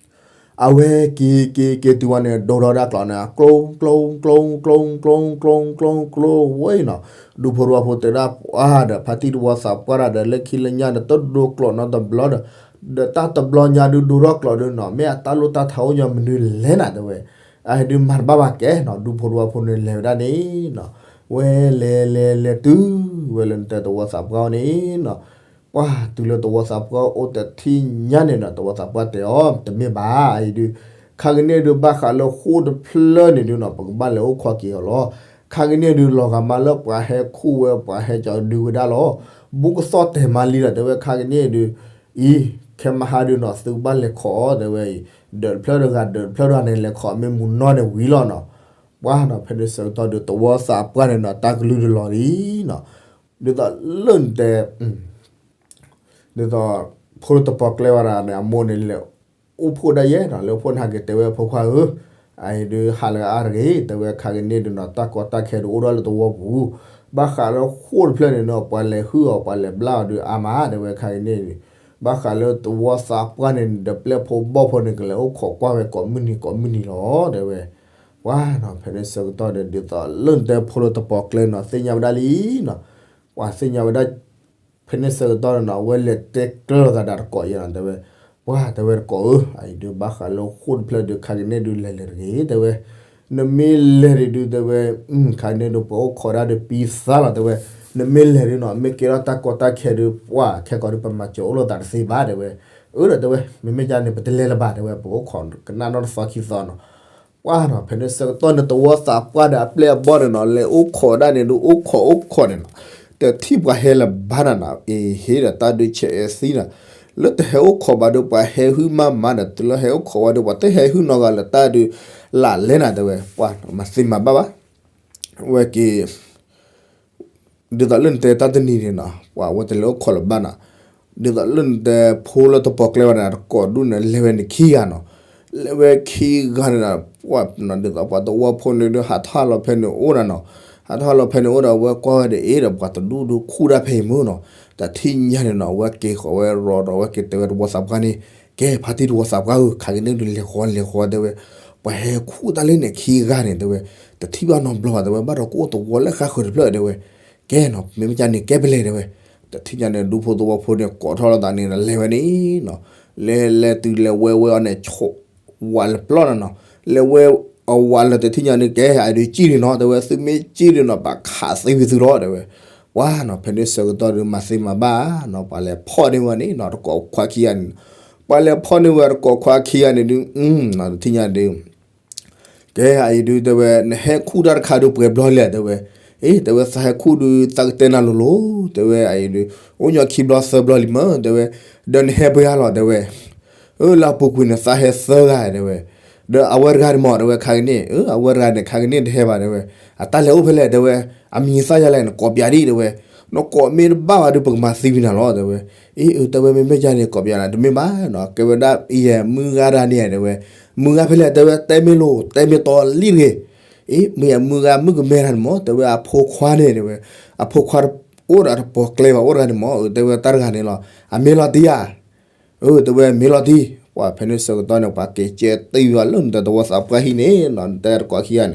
အဝဲက့ၤက့ၤက့ၤတုၤဝဲန့ၣ် ဒိးထီၣ်ဒၣ်ကျိးန့ၣ် ကျိ ကျိ ကျိ ကျိ ကျိ ကျိ ကျိ ကျိ ကျိ ဝဲနီၤ, ဒူဖိတဝီဖိတဲဒၣ်ပှၤဒီး ဖါတံၢ်တဝီသးပှၢ်တၢ်ဒီး လၢခံလၢညါဒီး တဒိးကျိးနီတဘျီဒီး, ဒီးတၢ်တဘျီညါဒုး ဒိးထီၣ်ကျိးဒုးနီၤ မ့ၢ်အတၢ်လိၣ်တၢ်ထးအိၣ်ညီမနုၤလဲၣ်နၤ တဲဝဲ, အဟဲဒုးမၤတဘၣ်ဘၣ်ကဲနီၤ, ဒူဖိတဝီဖိန့ၣ်လဲၤဝဲဒၣ်န့ၣ်နီၤ, ဝဲလဲၤလဲၤလဲၤတုၤဝဲလၢနတဲသဝီသးပှၢ်အအိၣ်န့ၣ်နီၤ ပှၤတုၤလၢသဝီသးပှၢ်အိၣ်တထံၣ်ညါန့ၣ်နီၤ သဝီသးပှၢ်တဲအီၤ တမ့ၢ်ဘၣ် အအံၤဒုး, ခါကန့ၣ်ဒုး ဘၣ်ဃးလၢဃိၣ်တဖျၢၣ်န့ၣ်ဒုးနီၤ ပကဘၣ်လဲၤအိၣ်ခိးက့ၤအီၤလီၤ, ခါကန့ၣ်ဒုး လီၤဂာ်မးလၢပှၤဟဲခူၣ်ဝဲ ပှၤဟဲကဒုးဝဲဒၣ်လီၤ, ဘူးကသီၣ်တဲာ်မးလံဒီး တဲဝဲ ခါကန့ၣ်ဒုး, အံၤ ခဲမဟါဒုးနီၤ သုကဘၣ်လဲၤခိးအီၤ တဲဝဲအံၤ, ဒီးတဖျၢၣ်တဂၤ ဒီးတဖျၢၣ်တဂၤန့ၣ် လဲၤခိးမ့ၢ်မုၢ်နီၢ်န့ၣ်ဝံၤလီၤနီၤ, ပှၤနီၤ ဖဲန့ၣ်ဆၢကတီၢ်ဒုး သဝီသးပှၢ်န့ၣ်နီၤ တၢ်ကလုၢ်ဒုးလီၤလံနီၤ, ဒ်သိးလၢနတဲ ဒ်သိး ဖိလၢတပီၤကျဲဝဲဒၣ်န့ၣ် အမိၢ်န့ၣ်လဲၤအိၣ်ဖှိၣ်ဒၣ်ယဲနီၤ, လဲၤအိၣ်ဖှိၣ်န့ၣ်ဟဲက့ၤတဲဝဲ ဖိခွါဧၢ, အအံၤဒုးဟးလၢအါတဂ့ၤ တဲဝဲ ခါကန့ၣ်ဒုးနီၤ တၢ်ကီတၢ်ခဲဒုးအိၣ်ဒီးလၢသဝီပူၤ, ဘၣ်ဃးလၢဃိၣ်တဖျၢၣ်န့ၣ်နီၤ ပှၤလဲၤဟုၣ်အီၤ ပှၤလဲၤဘျၣ်အီၤဒုးအါမး တဲဝဲ ခါကန့ၣ်န့ၣ်, ဘၣ်ဃးလၢသဝီသးပှၢ်န့ၣ် ဒီးပျဲၢ်ဖိဘီၣ်ဖိန့ၣ် ကလဲၤအိၣ်ခိးကွၢ်ဝဲကိးမုၢ်နံၤကိးမုၢ်နံၤလီၤ တဲဝဲ, ပှၤနီၤ ဖဲန့ၣ်ဆၢကတီၢ်ဒီး ဒ်သိးလၢနတဲဖိလၢတပီၤကျဲနီၤ သ့ၣ်ညါဝဲဒၣ်လံနီၤ, ပှၤသ့ၣ်ညါဝဲဒၣ် ဖဲန့ၣ်ဆၢကတီၢ်န့ၣ်နီၤ အဝဲလဲၤတဲကျၢၤလိာ်သးဒီးတကိးယဲနီၤ တဲဝဲ, ပှၤ တဲဝဲတကိးဧၢ, အအံၤဒုးဘၣ်ဃးလၢဃိၣ်တဖျၢၣ်ဒုး ခါကန့ၣ်ဒုးလဲၤလဲၤတဂ့ၤ တဲဝဲ, နမ့ၢ်လဲၤဒုး တဲဝဲ, ခါကန့ၣ်ဒုး ပအိၣ်ခိးဒၣ်ဒုးပံသါလီၤ တဲဝဲ, နမ့ၢ်လဲၤဒုးနီၤ မ့ၢ်ကဲထီၣ်တၢ်ကီတၢ်ခဲဒုး ပှၤခဲကိာ်ဒုး ပမၤစၢၤအိၣ်လိာ်သးတသ့ဘၣ် တဲဝဲ, အၢဒီးတဲဝဲ မ့မ့ၢ်ကန့ၣ် ပတလဲၤလၢၤဘၣ် တဲဝဲ ပအိၣ်ခိးကနၣ်နီၢ်တသီခံသီနီၤ ပှၤနီၤ ဖဲန့ၣ်ဆၢကတီၢ်န့ၣ် သဝီသးပှၢ်ဒီးအပျဲၢ်အဘီၣ်န့ၣ်နီၤ လဲၤအိၣ်ခိးဒၣ်န့ၣ်ဒုး အိၣ်ခိးအိၣ်ခိးန့ၣ်နီၤ တထံၣ်ပှၤဟဲလၢၤဘၣ်နၤနီၤ အ့ ဟ့ၣ်ဒီးတၢ်ဒုးဆဲးအဲၣ်သံနီၤ လၢတဟဲအိၣ်ခိးဘၣ်ဒီး ပှၤဟဲဟုၣ်မးမးဒီး တုၤလၢဟဲအိၣ်ခိးဝဲဒီး ပှၤတဟဲဟုၣ်နီတဂၤလၢၤတၢ်ဒုး လၢ်လဲၣ်နၤ တဲဝဲ, ပှၤမၤသ့မၤဘၣ်ဘၣ် ဝဲက့ၤ ဒ်သိးလၢနတဲတၢ်တနံၤန့ၣ်နီၤ ပှၤဝဲတလဲၤအိၣ်ခိးလၢၤဘၣ်နီၤ, ဒ်သိးလၢနတဲဖိလၢတပီၤကျဲဝဲန့ၣ် တကိးဒူၣ်န့ၣ် လဲၤဝဲန့ၣ်ခံဂၤနီၤ, လဲၤဝဲခံဂၤန့ၣ်နီၤ ပှၤနီၤ ဒ်သိးပှၤသဝီဖိန့ၣ်ဒုး ဟးထီၣ်လီၤဖဲန့ၣ်အိၣ်နၤနီၤ, ဟးထီၣ်လီၤဖဲန့ၣ်အိၣ်ဒီး အဝဲကွၢ်ဝဲဒ်အံၤဒီး ပှၤတဒူၣ်ဒုးခူၣ်ဒၣ်ဖဲအံၤမုၢ်နီၤ, တထံၣ်ညါန့ၣ်နီၤ အဝဲက့ၤဃီၤဝဲရီၤဒီး အဝဲက့ၤတဲဝဲသဝီသးပှၢ်န့ၣ် ကဲ ဖါတံၢ်သဝီသးပှၢ်ဧၢ ခါကန့ၣ်ဒုးလဲၤဃီၤလဲၤဃီၤတဲဝဲ, ပှၤဟဲခူၣ်တၢ်လၢန့ၣ်ခံဂၤန့ၣ် တဲဝဲ, တထံၣ်ဘၣ်နီတဘျီဘၣ် တဲဝဲ ဘၣ်ဒီးကအိၣ်သဝီလၢဃါဃၢၤတဖျၢၣ် တဲဝဲ, ကဲနီၤ မ့မ့ၢ်ကန့ၣ် ကဲပလဲၤ တဲဝဲ, တထံၣ်ညါန့ၣ် ဒူဖိသဝီဖိန့ၣ် ကိးထီၣ်လိာ်သးန့ၣ်ဒီး လဲၤဝဲန့ၣ်နီၤ, လဲၤလဲၤတုၤလဲၤဝဲဝဲအီၤန့ၣ် ဆိးဝးလၢပျီနီၤနီၤ, လဲၤဝဲအဝးလၢတထံၣ်ညါန့ၣ် ကဲ အဒုးစံၣ်န့ၣ်နီၤ တဲဝဲ သုမ့ၢ်စံၣ်န့ၣ်နီၤ ပှၤခးသံဝံၤသုလီၤ တဲဝဲ, ပှၤနီၤ ဖဲန့ၣ်ဆၢကတီၢ်ဒုး မၤသ့မၤဘၣ်နီၤ ပှၤလဲၤဖီၣ်န့ၢ်ဝဲန့ၣ်နီၤ တကိးခွါခံဂၤန့ၣ်, ပှၤလဲၤဖီၣ်န့ၢ်ဝဲတကိးခွါခံဂၤန့ၣ်ဒုး တထံၣ်ညါဒုး ကဲ အအံၤဒုး တဲဝဲ နဟဲခူၣ်တၢ်တခါဒုးပှဲၤဘျီလဲၣ် တဲဝဲ, အ့ တဲဝဲ သးဟဲခူၣ်ဒုး သးကတဲနၤလိၤလိၤ တဲဝဲ အအံၤဒုး အိၣ်ညီခံဘျီသၢဘျီလံမၢ တဲဝဲ, ဒီးနဟဲပှဲၤဂၤလီၤ တဲဝဲ, အၢ လၢအပူၤကွံာ်န့ၣ် သးဟဲသၢဂၤ တဲဝဲ, ဒီးအဝဲတဂၤန့ၣ်မး တဲဝဲ ခါကန့ၣ် အၢ အဝဲတဂၤန့ၣ် ခါကန့ၣ်တဟဲဘၣ် တဲဝဲ, အတၢ်လဲၤအိၣ်ဖဲလဲၣ် တဲဝဲ, အမံၤသၣ်ယၤလဲၣ် နကိးပၠးဒံး တဲဝဲ, နကိးမ့ၢ်တဘၣ်ဘၣ်ဒုး ပကမၤသံဝံၤနၤလီၤ တဲဝဲ, အ့ အၢ တဲဝဲ မ့မ့ၢ်ကန့ၣ် ကိးပၠးနၤ တမ့ၢ်ဘၣ်နီၤ ကဲဝဲဒၣ်ယဲမုၢ်ဂၤတဂၤန့ၣ် တဲဝဲ, မုၢ်ဂၤဖဲလဲၣ် တဲဝဲ တဲမ့ၢ်လိၤ တဲမ့ၢ်တီလံတဂ့ၤ, အ့ မ့ၢ်ယဲမုၢ်ဂၤမုၣ်ကမဲတဂၤန့ၣ်မး တဲဝဲ အဖိခွါန့ၣ် တဲဝဲ, အဖိခွါ အိၣ်ဒီးတပီၤကျဲဘၣ် အိၣ်တဂၤန့ၣ်မး တဲဝဲ တၢ်တဂၤန့ၣ်လီၤ အမ့ၢ်လီၤတံၢ်ဧါ အၢ တဲဝဲ မ့ၢ်လီၤတံၢ်, ပှၤဖဲန့ၣ်ဆၢကတီၢ်န့ၣ် ပှၤက့ၤကဲတံၢ်ဝဲလၢနတဲသဝီသးပှၢ်ဟံၣ်န့ၣ်နီၤ နတဲတကိးခံဂၤန့ၣ်,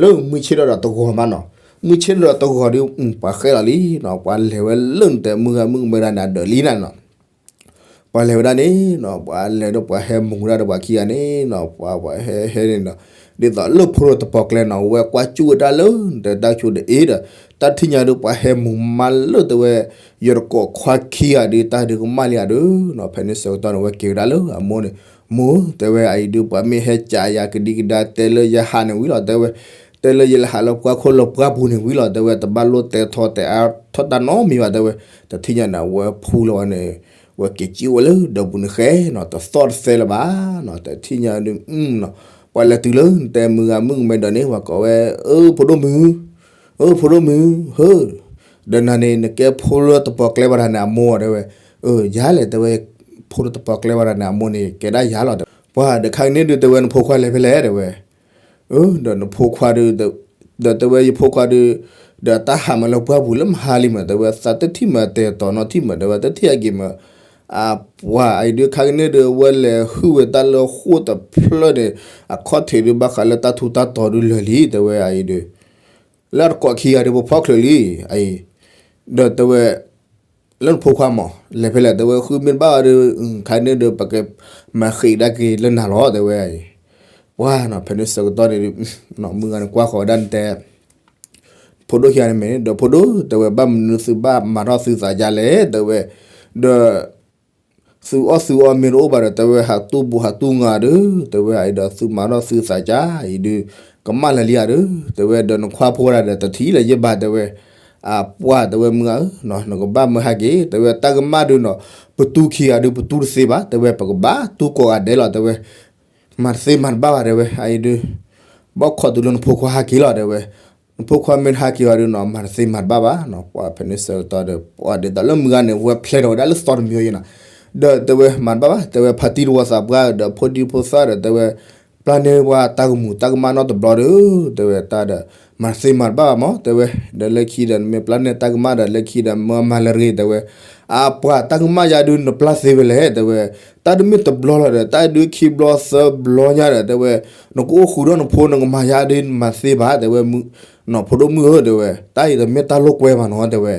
လၢမုၢ်ဆ့ၣ်ဒီးတဂီၤမးနီၤ, မုၢ်ဆ့ၣ်ဒီးတဂီၤဒီး ပှၤဃဲလီၤလံနီၤ, ပှၤလဲၤဝဲလၢနတဲမုၢ်ဂၤမုၣ်ကမဲဒၣ်န့ၣ် အဒၢးလံနၤနီၤ. ပှၤလဲၤဝဲဒၣ်န့ၣ်နီၤ, ပှၤလဲၤဒီးပှၤဟဲမူၤဒၣ်ဒီးပှၤခံဂၤန့ၣ်နီၤ, ပှၤပှၤဟဲဟဲန့ၣ်နီၤ, ဒ်သိးလၢဖိတပီၤကျဲနီၤ, ဝဲကွၢ်ကၠူၣ်ဝဲဒၣ်လၢနတဲတၢ်ကၠိတအ့ဒီး, တၢ်ထံၣ်ညါဒီး ပှၤဟဲမူၤမးလၢတဲဝဲ ယတကိးခွါခံဂၤဒီး တၢ်ဒုးကမၣ်လံဧါဒီးနီၤ, ဖဲန့ၣ်ဆၢကတီၢ်န့ၣ် ဝဲက့ၤဝဲဒၣ်လၢအမိၢ်န့ၣ်, မိၢ် တဲဝဲ အအံၤဒုး ပှၤမ့ၢ်ဟဲကးယၤကဒံကဒါ တဲလၢယဟးန့ၣ်ဝံၤလီၤ တဲဝဲ, တဲလၢယလဲၤဟးလၢပှၢ်ခိၣ်လၢပှၢ်ပူၤန့ၣ်ဝံၤလီၤ တဲဝဲ, တဘၣ်လိၣ်တဲထီၣ်တဲအါထီၣ်တၢ်နီတမံၤဘၣ် တဲဝဲ, တထံၣ်ညါန့ၣ် အဝဲဖူလီၤဝဲန့ၣ်, ဝဲက့ၤကံၣ်ဝဲလၢဒၢးပူၤန့ၣ်ဃဲနီၤ, တသီၣ်တသဲလၢၤဘၣ်နီၤ, တထံၣ်ညါဒီး ပှၤလဲၤတုၤလၢနတဲမုၢ်ဂၤမုၣ်ကမဲဒၢးန့ၣ် ပှၤကိးဝဲ, အၢ ဖိဒိၣ်မုၣ်, အၢ ဖိဒိၣ်မုၣ်, ဟၢ ဒီးနၤန့ၣ် နကဲဖိလၢတပီၤကျဲဘၣ်တၢ်န့ၣ်အမိၢ် တဲဝဲ, အၢ ယၤလဲၣ် တဲဝဲ, ဖိလၢတပီၤကျဲဘၣ်တၢ်န့ၣ်အမိၢ်န့ၣ် ကဲဒၣ်ယၤလီၤ တဲဝဲ, ပှၤဒီးခါကန့ၣ်ဒုး တဲဝဲ နဖိခွါလဲၤဖဲလဲၣ် တဲဝဲ, အၢ ဒီးနဖိခွါဒီး, ဒီးတဲဝဲ ယဖိခွါဒီး, ဒီးတၢ်ဟးမးလၢပှၢ်ပူၤလၢမဟါလံမး တဲဝဲ, သးတထံၣ်မး တဲတီနီၣ်ထံၣ်မး တဲဝဲ, တထံၣ်အက့ၤမး, အပှၤအံၤဒုး ခါကန့ၣ်ဒုး အဝဲလဲၤဟုၣ်ဝဲတၢ်လၢဃိၣ်တဖျၢၣ်န့ၣ်, အခီၣ်ထံးဒုး ဘၣ်ဃးလၢတၢ်ထူးတၢ်တီၤဒုးလၢာ်လံ တဲဝဲ အအံၤဒုး လၢတကိးခံဂၤဒီး ပဖီၣ်ချုးလံ, အံၤ, ဒီးတဲဝဲ, လၢနဖိခွါမး လဲၤဖဲလဲၣ် တဲဝဲ, ဃုမ့ၢ်တဘၣ်အီၤဒီး, ခါန့ၣ်ဒီး ပကမၤဃ့းဒၣ်က့ၤလၢနၤလီၤ တဲဝဲ, ပှၤနီၤ ဖဲန့ၣ်ဆၢကတီၢ်န့ၣ်, မုၢ်ဂၤန့ၣ်ကွၢ်ဃီၤဝဲဒၣ်နတဲ ဖိဒိၣ်ခံဂၤန့ၣ်မ့ၢ်န့ၣ် ဒီးဖိဒိၣ် တဲဝဲ ဘၣ်မနုၤသုဘၣ်မၤထီၣ်သုသးဒ်လဲၣ် တဲဝဲ, ဒီး သုအီၣ်သုအီမ့ၢ်တအိၣ်ဘၣ်ဒီး တဲဝဲ ဟးတူၢ်ဘူးဟးတူၢ်ငါဒီး တဲဝဲ အံၤဒီးသုမၤထီၣ်သုသးကါ အံၤဒုး ကမၣ်လၢာ်လံဧါဒီး တဲဝဲ ဒီးနခွါဖိဒၣ်ဒီးတထံၣ်လၢၤယဘၣ် တဲဝဲ, အပှၤ တဲဝဲ မုၢ်ဂၤဧၢ, နကဘၣ်မၢဟဲက့ၤ တဲဝဲ တၢ်ကမၣ်ဒုးနီၤ ပတူၢ်ခံဂၤဒုး ပတူၢ်တသ့ဘၣ် တဲဝဲ ပကဘၣ်တူၢ်ကိးဂၤဒဲးလီၤ တဲဝဲ မၤတသ့မၤတဘၣ်ဘၣ် တဲဝဲ အအံၤဒုး ဘၣ်ခိးတုၤလၢနဖိခွါဟဲက့ၤလီၤ တဲဝဲ, နဖိခွါမ့ၢ်တဟဲက့ၤအီၤဒုးနီၤ မၤတသ့မၤတဘၣ်ဘၣ်နီၤ ပှၤဖဲန့ၣ်ဆၢကတီၢ်ဒီး ပှၤဒ်သိးလၢမုၢ်ဂၤန့ၣ် ဝဲဖျဲထီၣ်ဝဲဒၣ်လၢသီတမံၤအံၤနီၤ, ဒီးတဲဝဲ မၤတဘၣ်ဘၣ် တဲဝဲ ဖါတံၢ်တဝီသးပှၢ်ဒီး ဖိဒံဖိသၣ်ဒီး တဲဝဲ ပျၢ်န့ၢ်ပှၤတၢ်ကမူၤတၢ်ကမၣ်နီတဘျီဒီး တဲဝဲ တၢ်ဒီး မၤတသ့မၤတဘၣ်ဘၣ်မး တဲဝဲ, ဒီးလၢခံဒီး နမ့ၢ်ပျၢ်န့ၢ်တၢ်ကမၣ်ဒီး လၢခံဒီးမၢမၤလၢတဂ့ၤ တဲဝဲ, အပှၤတၢ်ကမၣ်ယါဒုး နပျၢ်သ့ဝဲလဲၣ် တဲဝဲ, တၢ်တမ့ၢ်တဘျီလီၤဒီး တၢ်ဒုးခံဘျီသၢဘျီညါဒီး တဲဝဲ, နကအိၣ်ဃုာ်ဒီးနဖိ နကမၤယါဒုး နမၤသ့ဘၣ် တဲဝဲ, ဖိဒိၣ်မုၣ်ဧၢ တဲဝဲ, တၢ်အံၤတမ့ၢ်တၢ်လိာ်ကွဲဘၣ်နီၤ တဲဝဲ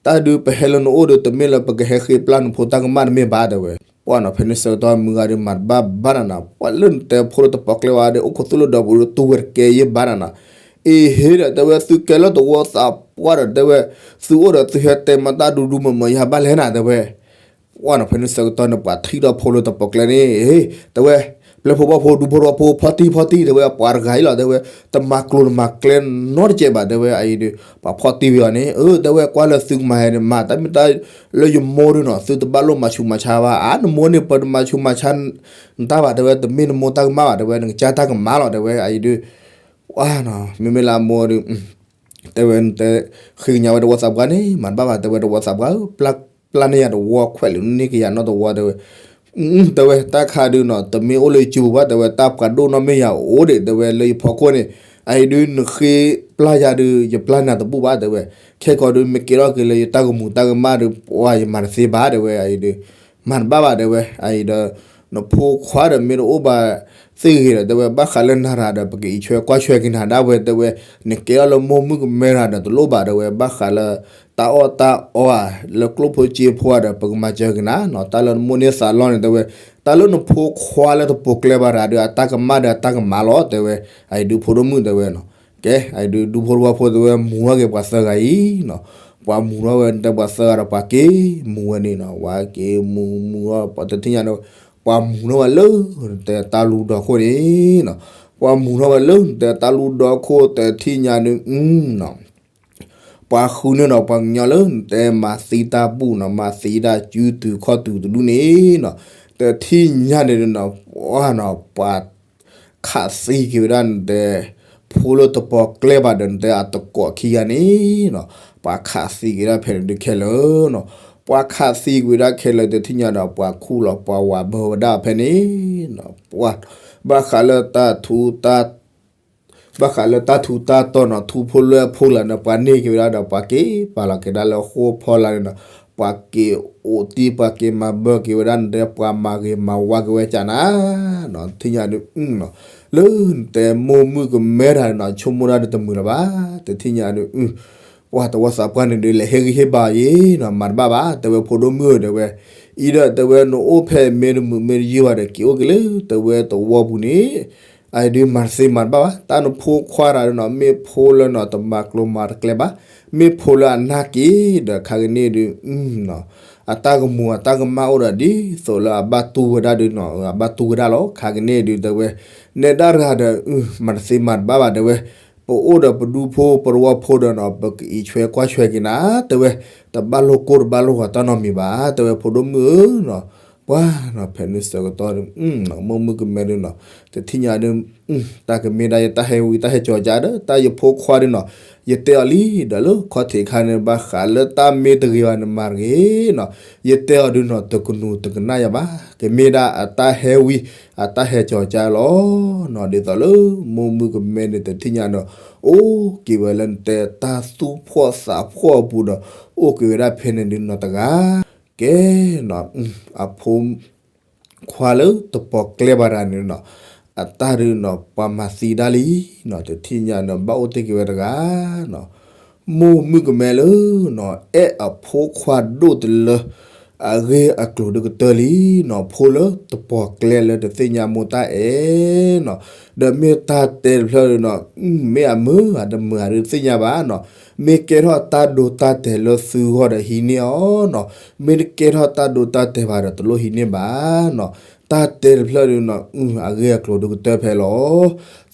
တၢ်ဒုးပဟဲလၢနအိၣ်ဒီး တမ့ၢ်လၢပကဟဲဃ့ပျၢ်နဖိတၢ်ကမၣ်တမ့ၢ်ဘၣ် တဲဝဲ, ပှၤနီၤဖဲန့ၣ်ဆၢကတီၢ်မုၢ်ဂၤဒီး မၤတဘၣ်ဘၣ်နၤနီၤ ပှၤလၢနတဲဖိလၢတပီၤကျဲဝဲဒီး အိၣ်ခိးသူၣ်လၢဒီးပူၤဒီး တူၢ်ဝဲတကဲယဲၢ်ဘၣ်နၤနီၤ, အ့ဟ့ဒီး တဲဝဲ သုကဲလၢတဝီသးပှၢ်ဒီး တဲဝဲ, သုအိၣ်ဒီးသုဟဲတဲမၤတၢ်ဒူဒူမၢမၢယၤဘၣ်လဲၣ်နၤ တဲဝဲ ပှၤနီၤဖဲန့ၣ်ဆၢကတီၢ်န့ၣ် ပှၤထံၣ်ထီၣ်ဖိလၢတပီၤကျဲန့ၣ်, တဲဝဲ, ပျဲၢ်ဖိဘီၣ်ဖိ ဒူဖိတဝီဖိ ဖီၣ်တံၢ်ဖီၣ်တံၢ် တဲဝဲ ပှၤတဂၤအံၤလီၤ တဲဝဲ, တမၤကျိၤတမၤကျဲနီတစဲးဘၣ် တဲဝဲ အအံၤဒီး ပှၤဖီၣ်တံၢ်ဝံၤအီၤန့ၣ်, အၢ တဲဝဲ ကွၢ်လၢသုကမၤဟဲန့ၣ် မၤတၢ်မ့ၢ်တၢ်လၢယမိၢ်ဒုးနီၤ သုတဘၣ်လိၣ်မၤဆူးမၤဆါဘၣ် အါ နမိၢ်န့ၣ် ပတမၤဆူးမၤဆါ နတၢ်ဘၣ် တဲဝဲ တမ့ၢ်နမိၢ်တၢ်ကမၣ်ဘၣ် တဲဝဲ နကစၢ်တၢ်ကမၣ်လီၤ တဲဝဲ အအံၤဒီး ပှၤနီၤ မ့မ့ၢ်လၢအမိၢ်ဒီး တဲဝဲ နတဲ ဃ့ကညးဝဲတဝီသးပှၢ်န့ၣ် မၤတဘၣ်ဘၣ် တဲဝဲ တဝီသးပှၢ်ဧၢ, ပျၢ်န့ၢ်ယၤတဝီခွဲးလၢန့ၢ်က့ၤယၤနီတဝီ တဲဝဲ, တဲဝဲ တၢ်ခါဒုးနီၤ တမ့ၢ်အိၣ်လၢယစုပူၤဘၣ် တဲဝဲ တၢ်ပှၤဒိၣ်နီၢ်မ့ၢ်ယၤအိၣ်ဒံး တဲဝဲ လၢယဖီခိၣ်န့ၣ်, အအံၤဒုး နဃ့ပျၢ်ယၤဒုး ယပျၢ်နၤတဘူၣ်ဘၣ် တဲဝဲ, ခဲကီးဒုး မ့ၢ်ကဲထီၣ်က့ၤလၢယတၢ်ကမူၤတၢ်ကမၣ်ဒုး ပှၤယမၤတသ့ဘၣ် တဲဝဲ အအံၤဒုး မၤတဘၣ်ဘၣ် တဲဝဲ အအံၤဒီး နဖိခွါဒီးမ့ၢ်တအိၣ်ဘၣ်သ့ၣ်ဂ့ၤဒီး တဲဝဲ ဘၣ်ဃးလၢနၤတၢ်ဒီး ပကအံးဆွဲကွၢ်ဆွဲက့ၤနၤဒၣ်ဝဲ တဲဝဲ, နကဲထီၣ်လၢမိၢ်မုၣ်ကမဲတၢ်ဒီးတလိၣ်ဘၣ် တဲဝဲ ဘၣ်ဃးလၢ တၢ်အီၣ်တၢ်အီဧါ လၢကျိၣ်ဖိစ့ဖိဧါဒီး ပကမၤစၢၤက့ၤနၤနီၤ တၢ်လၢနမိၢ်န့ၢ်သးလီန့ၣ် တဲဝဲ, တၢ်လၢနဖိခွါလၢတပီၤကျဲဘၣ်တၢ်ဒီး အတၢ်ကမၣ်ဒီးအတၢ်ကမၣ်လီၤ တဲဝဲ, အအံၤဒုးဖိဒိၣ်မုၣ်တဲဝဲနီၤ, ကဲ အအံၤဒုး ဒူဖိတဝီဖိတဲဝဲ မူၤထီၣ်က့ၤပှၤသၢဂၤအံၤနီၤ, ပှၤမူၤထီၣ်ဝဲ တဲပှၤသၢဂၤဒီးပှၤက့ၤမူၤဝဲန့ၣ်နီၤ, ပှၤက့ၤမူၤမူၤထီၣ် ပှၤတထံၣ်ညါဒီး ပှၤမူၤထီၣ်ဝဲလၢ တဲတၢ်လူဒီခိၣ်န့ၣ်နီၤ, ပှၤမူၤထီၣ်ဝဲလၢ တဲတၢ်လူဒီခိၣ် တထံၣ်ညါန့ၣ်နီၤ ပှၤဃုန့ၢ်ဒီးပှၤကညီလၢ တဲမၤသံတၢ်ဘူၣ်နီၤ မၤသံတၢ်စုတုၤခီၣ်တုၤတဒူၣ်န့ၣ်နီၤ, တထံၣ်ညါန့ၣ်နီၤ ပှၤနီၤ ပှၤခးသံက့ၤဝဲဒၣ် တဲ ဖိလၢတပီၤကျဲဘၣ်ဒီး တဲအတကိးခံဂၤန့ၣ်နီၤ, ပှၤခးသံက့ၤဒၣ်ဖဲန့ၣ်ဒုးခဲလၢာ်နီၤ, ပှၤခးသံက့ၤဝဲဒၣ်ခဲလၢာ် တထံၣ်ညါဒီး ပှၤခူၣ်လီၤ ပှၤဝၤဘၢဝဲဒၣ်ဖဲန့ၣ်နီၤ, ပှၤ ဘၣ်ဃးလၢတၢ်ထူးတၢ် ဘၣ်ဃးလၢတၢ်ထူးတၢ်တီၤနီၤ ထူဖိလွဲဖိလၢာ်န့ၣ် ပှၤန့ၢ်က့ၤဝဲဒၣ်ဒီး ပှၤက့ၤပာ်လီၤက့ၤဒၣ်လၢဃိာ်ဖီလာ်န့ၣ်နီၤ, ပှၤက့ၤအိၣ်တံၢ် ပှၤက့ၤမၤဘၢက့ၤဝဲဒၣ်နတဲ ပှၤမၤဂ့ၤမၤဝါက့ၤဝဲကၢ်နၤ, ထံၣ်ညါဒုး လၢနတဲမိၢ်မုၣ်ကမဲတၢ်န့ၣ်နီၤ ဆိကမိၣ်ဒၣ်ဒုးတမုာ်လၢၤဘၣ်, တထံၣ်ညါဒုး ပှၤတဝီသးပှၢ်န့ၣ်ဒုး လဲၤဟ့ၣ်ဂံၢ်ဟ့ၣ်ဘါအီၤယ့ၤနီၤ မၤတဘၣ်ဘၣ် တဲဝဲဖိဒိၣ်မုၣ်ဧၢ တဲဝဲ, အံၤဒီးတဲဝဲနအိၣ်ဖဲမ့ၢ်တမုာ်မ့ၢ်တယုၢ်ဘၣ်ဒီး က့ၤအိၣ်က့ၤလၢတဲဝဲသဝီပူၤန့ၣ် အဒုးမၤတသ့မၤတဘၣ်ဘၣ် တၢ်နဖိခွါတၢ်ဒုးနီၤ မ့ၢ်ဖိလၢနီၤ တမၤကျိၤမၤတကျဲဘၣ်, မ့ၢ်ဖိလၢအနၢ်က့ၤ ဒီးခါကန့ၣ်ဒုး အတၢ်ကမူၤအတၢ်ကမၣ်အိၣ်ဒီးဒ်သိးလၢအဘၣ်တူၢ်ဝဲဒၣ်ဒုးနီၤ အဘၣ်တူၢ်ဝဲဒၣ်လီၤ ခါကန့ၣ်ဒုးတဲဝဲ, နဲဒၣ်တဂၤဒီး မၤတသ့မၤတဘၣ်ဘၣ်တဲဝဲ, ပအိၣ်ဒီးပဒူဖိပတဝီဖိဒီးနီၤ ပကအံးဆွဲကွၢ်ဆွဲက့ၤနၤ တဲဝဲ, တဘၣ်လိာ်ကိၢ်တဘၣ်လိာ်ဂီၤတၢ်နီတမံၤဘၣ် တဲဝဲဖိဒိၣ်မုၣ်ဧၢနီၤ, ပှၤနီၤ ဖဲန့ၣ်ဆၢကတီၢ်ဒုး မိၢ်မုၣ်ကမဲဒုးနီၤ တထံၣ်ညါဒုး တၢ်ကမ့ၢ်ဒၣ်ယတၢ်ဟဲဝံတၢ်ဟဲကၠီၤကၢ်ဒီး တၢ်ယဖိခွါဒုးနီၤ, ယတဲအီၤလံ ဒီးလၢခီၣ်ထံးခါန့ၣ် ဘၣ်ဃးလၢတၢ်မ့ၢ်တဂ့ၤဘၣ်န့ၣ်မၤတဂ့ၤနီၤ, ယတဲအီၤဒုးနီၤ တကနူၤတကနၣ်ယၤဘၣ်, ကမ့ၢ်ဒၣ်အတၢ်ဟဲဝံ အတၢ်ဟဲကၠီၤကၢ်လီၤနီၤ, ဒ်သိးလၢမိၢ်မုၣ်ကမဲန့ၣ် တထံၣ်ညါနီၤ အိၣ်က့ၤဝဲလၢနတဲတၢ်သူၣ်ဖှီၣ်သးဖှီၣ်အပူၤဒီး အိၣ်က့ၤဝဲဒၣ်ဖဲန့ၣ်ဒုးနီၤတဂၤ ကဲနီၤ အဖိ ခွါလၢတပိာ်ကျဲဘၣ်တဂၤန့ၣ်နီၤ, အတၢ်ဒုးနီၤ ပှၤမၤသံဒၣ်လံနီၤ, တထံၣ်ညါနီၤ ဘၣ်အိၣ်တ့ၢ်က့ၤဝဲတဂၤနီၤ, မိၢ်မုၣ်ကမဲလၢနီၤ အဲၣ်အဖိခွါဒိၣ်တလၢ အဂ့ၢ်အကျိၤဒုးကတၢၢ်လံနီၤ, ဖိလၢတပိာ်ကျဲလၢတသ့ၣ်ညါမိၢ်တၢ်အဲၣ်နီၤ, ဒီးမ့ၢ်တၢ်တဲတဖျၢၣ်ဒုးနီၤ မ့ၢ်အမုာ်အတမုာ်အဒုးတသ့ၣ်ညါဘၣ်နီၤ, မ့ၢ်ကဲထီၣ်တၢ်ဒိတၢ်တဲာ်လၢသုဂီၢ်ဒီးဟံးန့ၢ်အီၤနီၤ, မ့ၢ်တကဲထီၣ်တၢ်ဒိတၢ်တဲာ်ဘၣ်ဒီးတလိၣ်ဟံးန့ၢ်ဘၣ်နီၤ, တၢ်တဲတဖျၢၣ်ဒုးနီၤ အဂ့ၢ်အကျိၤဒုးကတၢၢ်ဖဲလီၤ.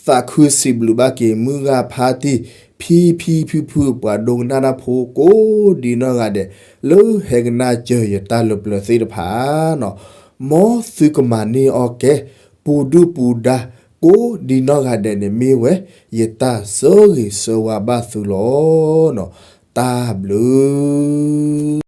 သးခုစံးဘျုးဘၣ်က့ၤ မုၢ်ဂၤဖါတံၢ် ဖံဖံဖုဖု ပှၤဒိကနၣ်တၢ်ဖိကိးဒ်နီၢ်ဂၤဒဲး လၢဟဲကနၣ်စၢၤယတၢ်လၢပျၢၤသ့ၣ်တဖၣ်နီၤ, မ်သုကမၤန့ၢ်အီၣ်ကဲ ပူၤဒုၣ်ပူၤဒါ ကိးဒ်နီၢ်ဂၤဒဲးန့ၣ်မ့ၢ်ဝဲ ယတၢ်ဆၢဂ့ၤဆၢဝါဘၣ်သုလီၤ. တၢ်ဘျုး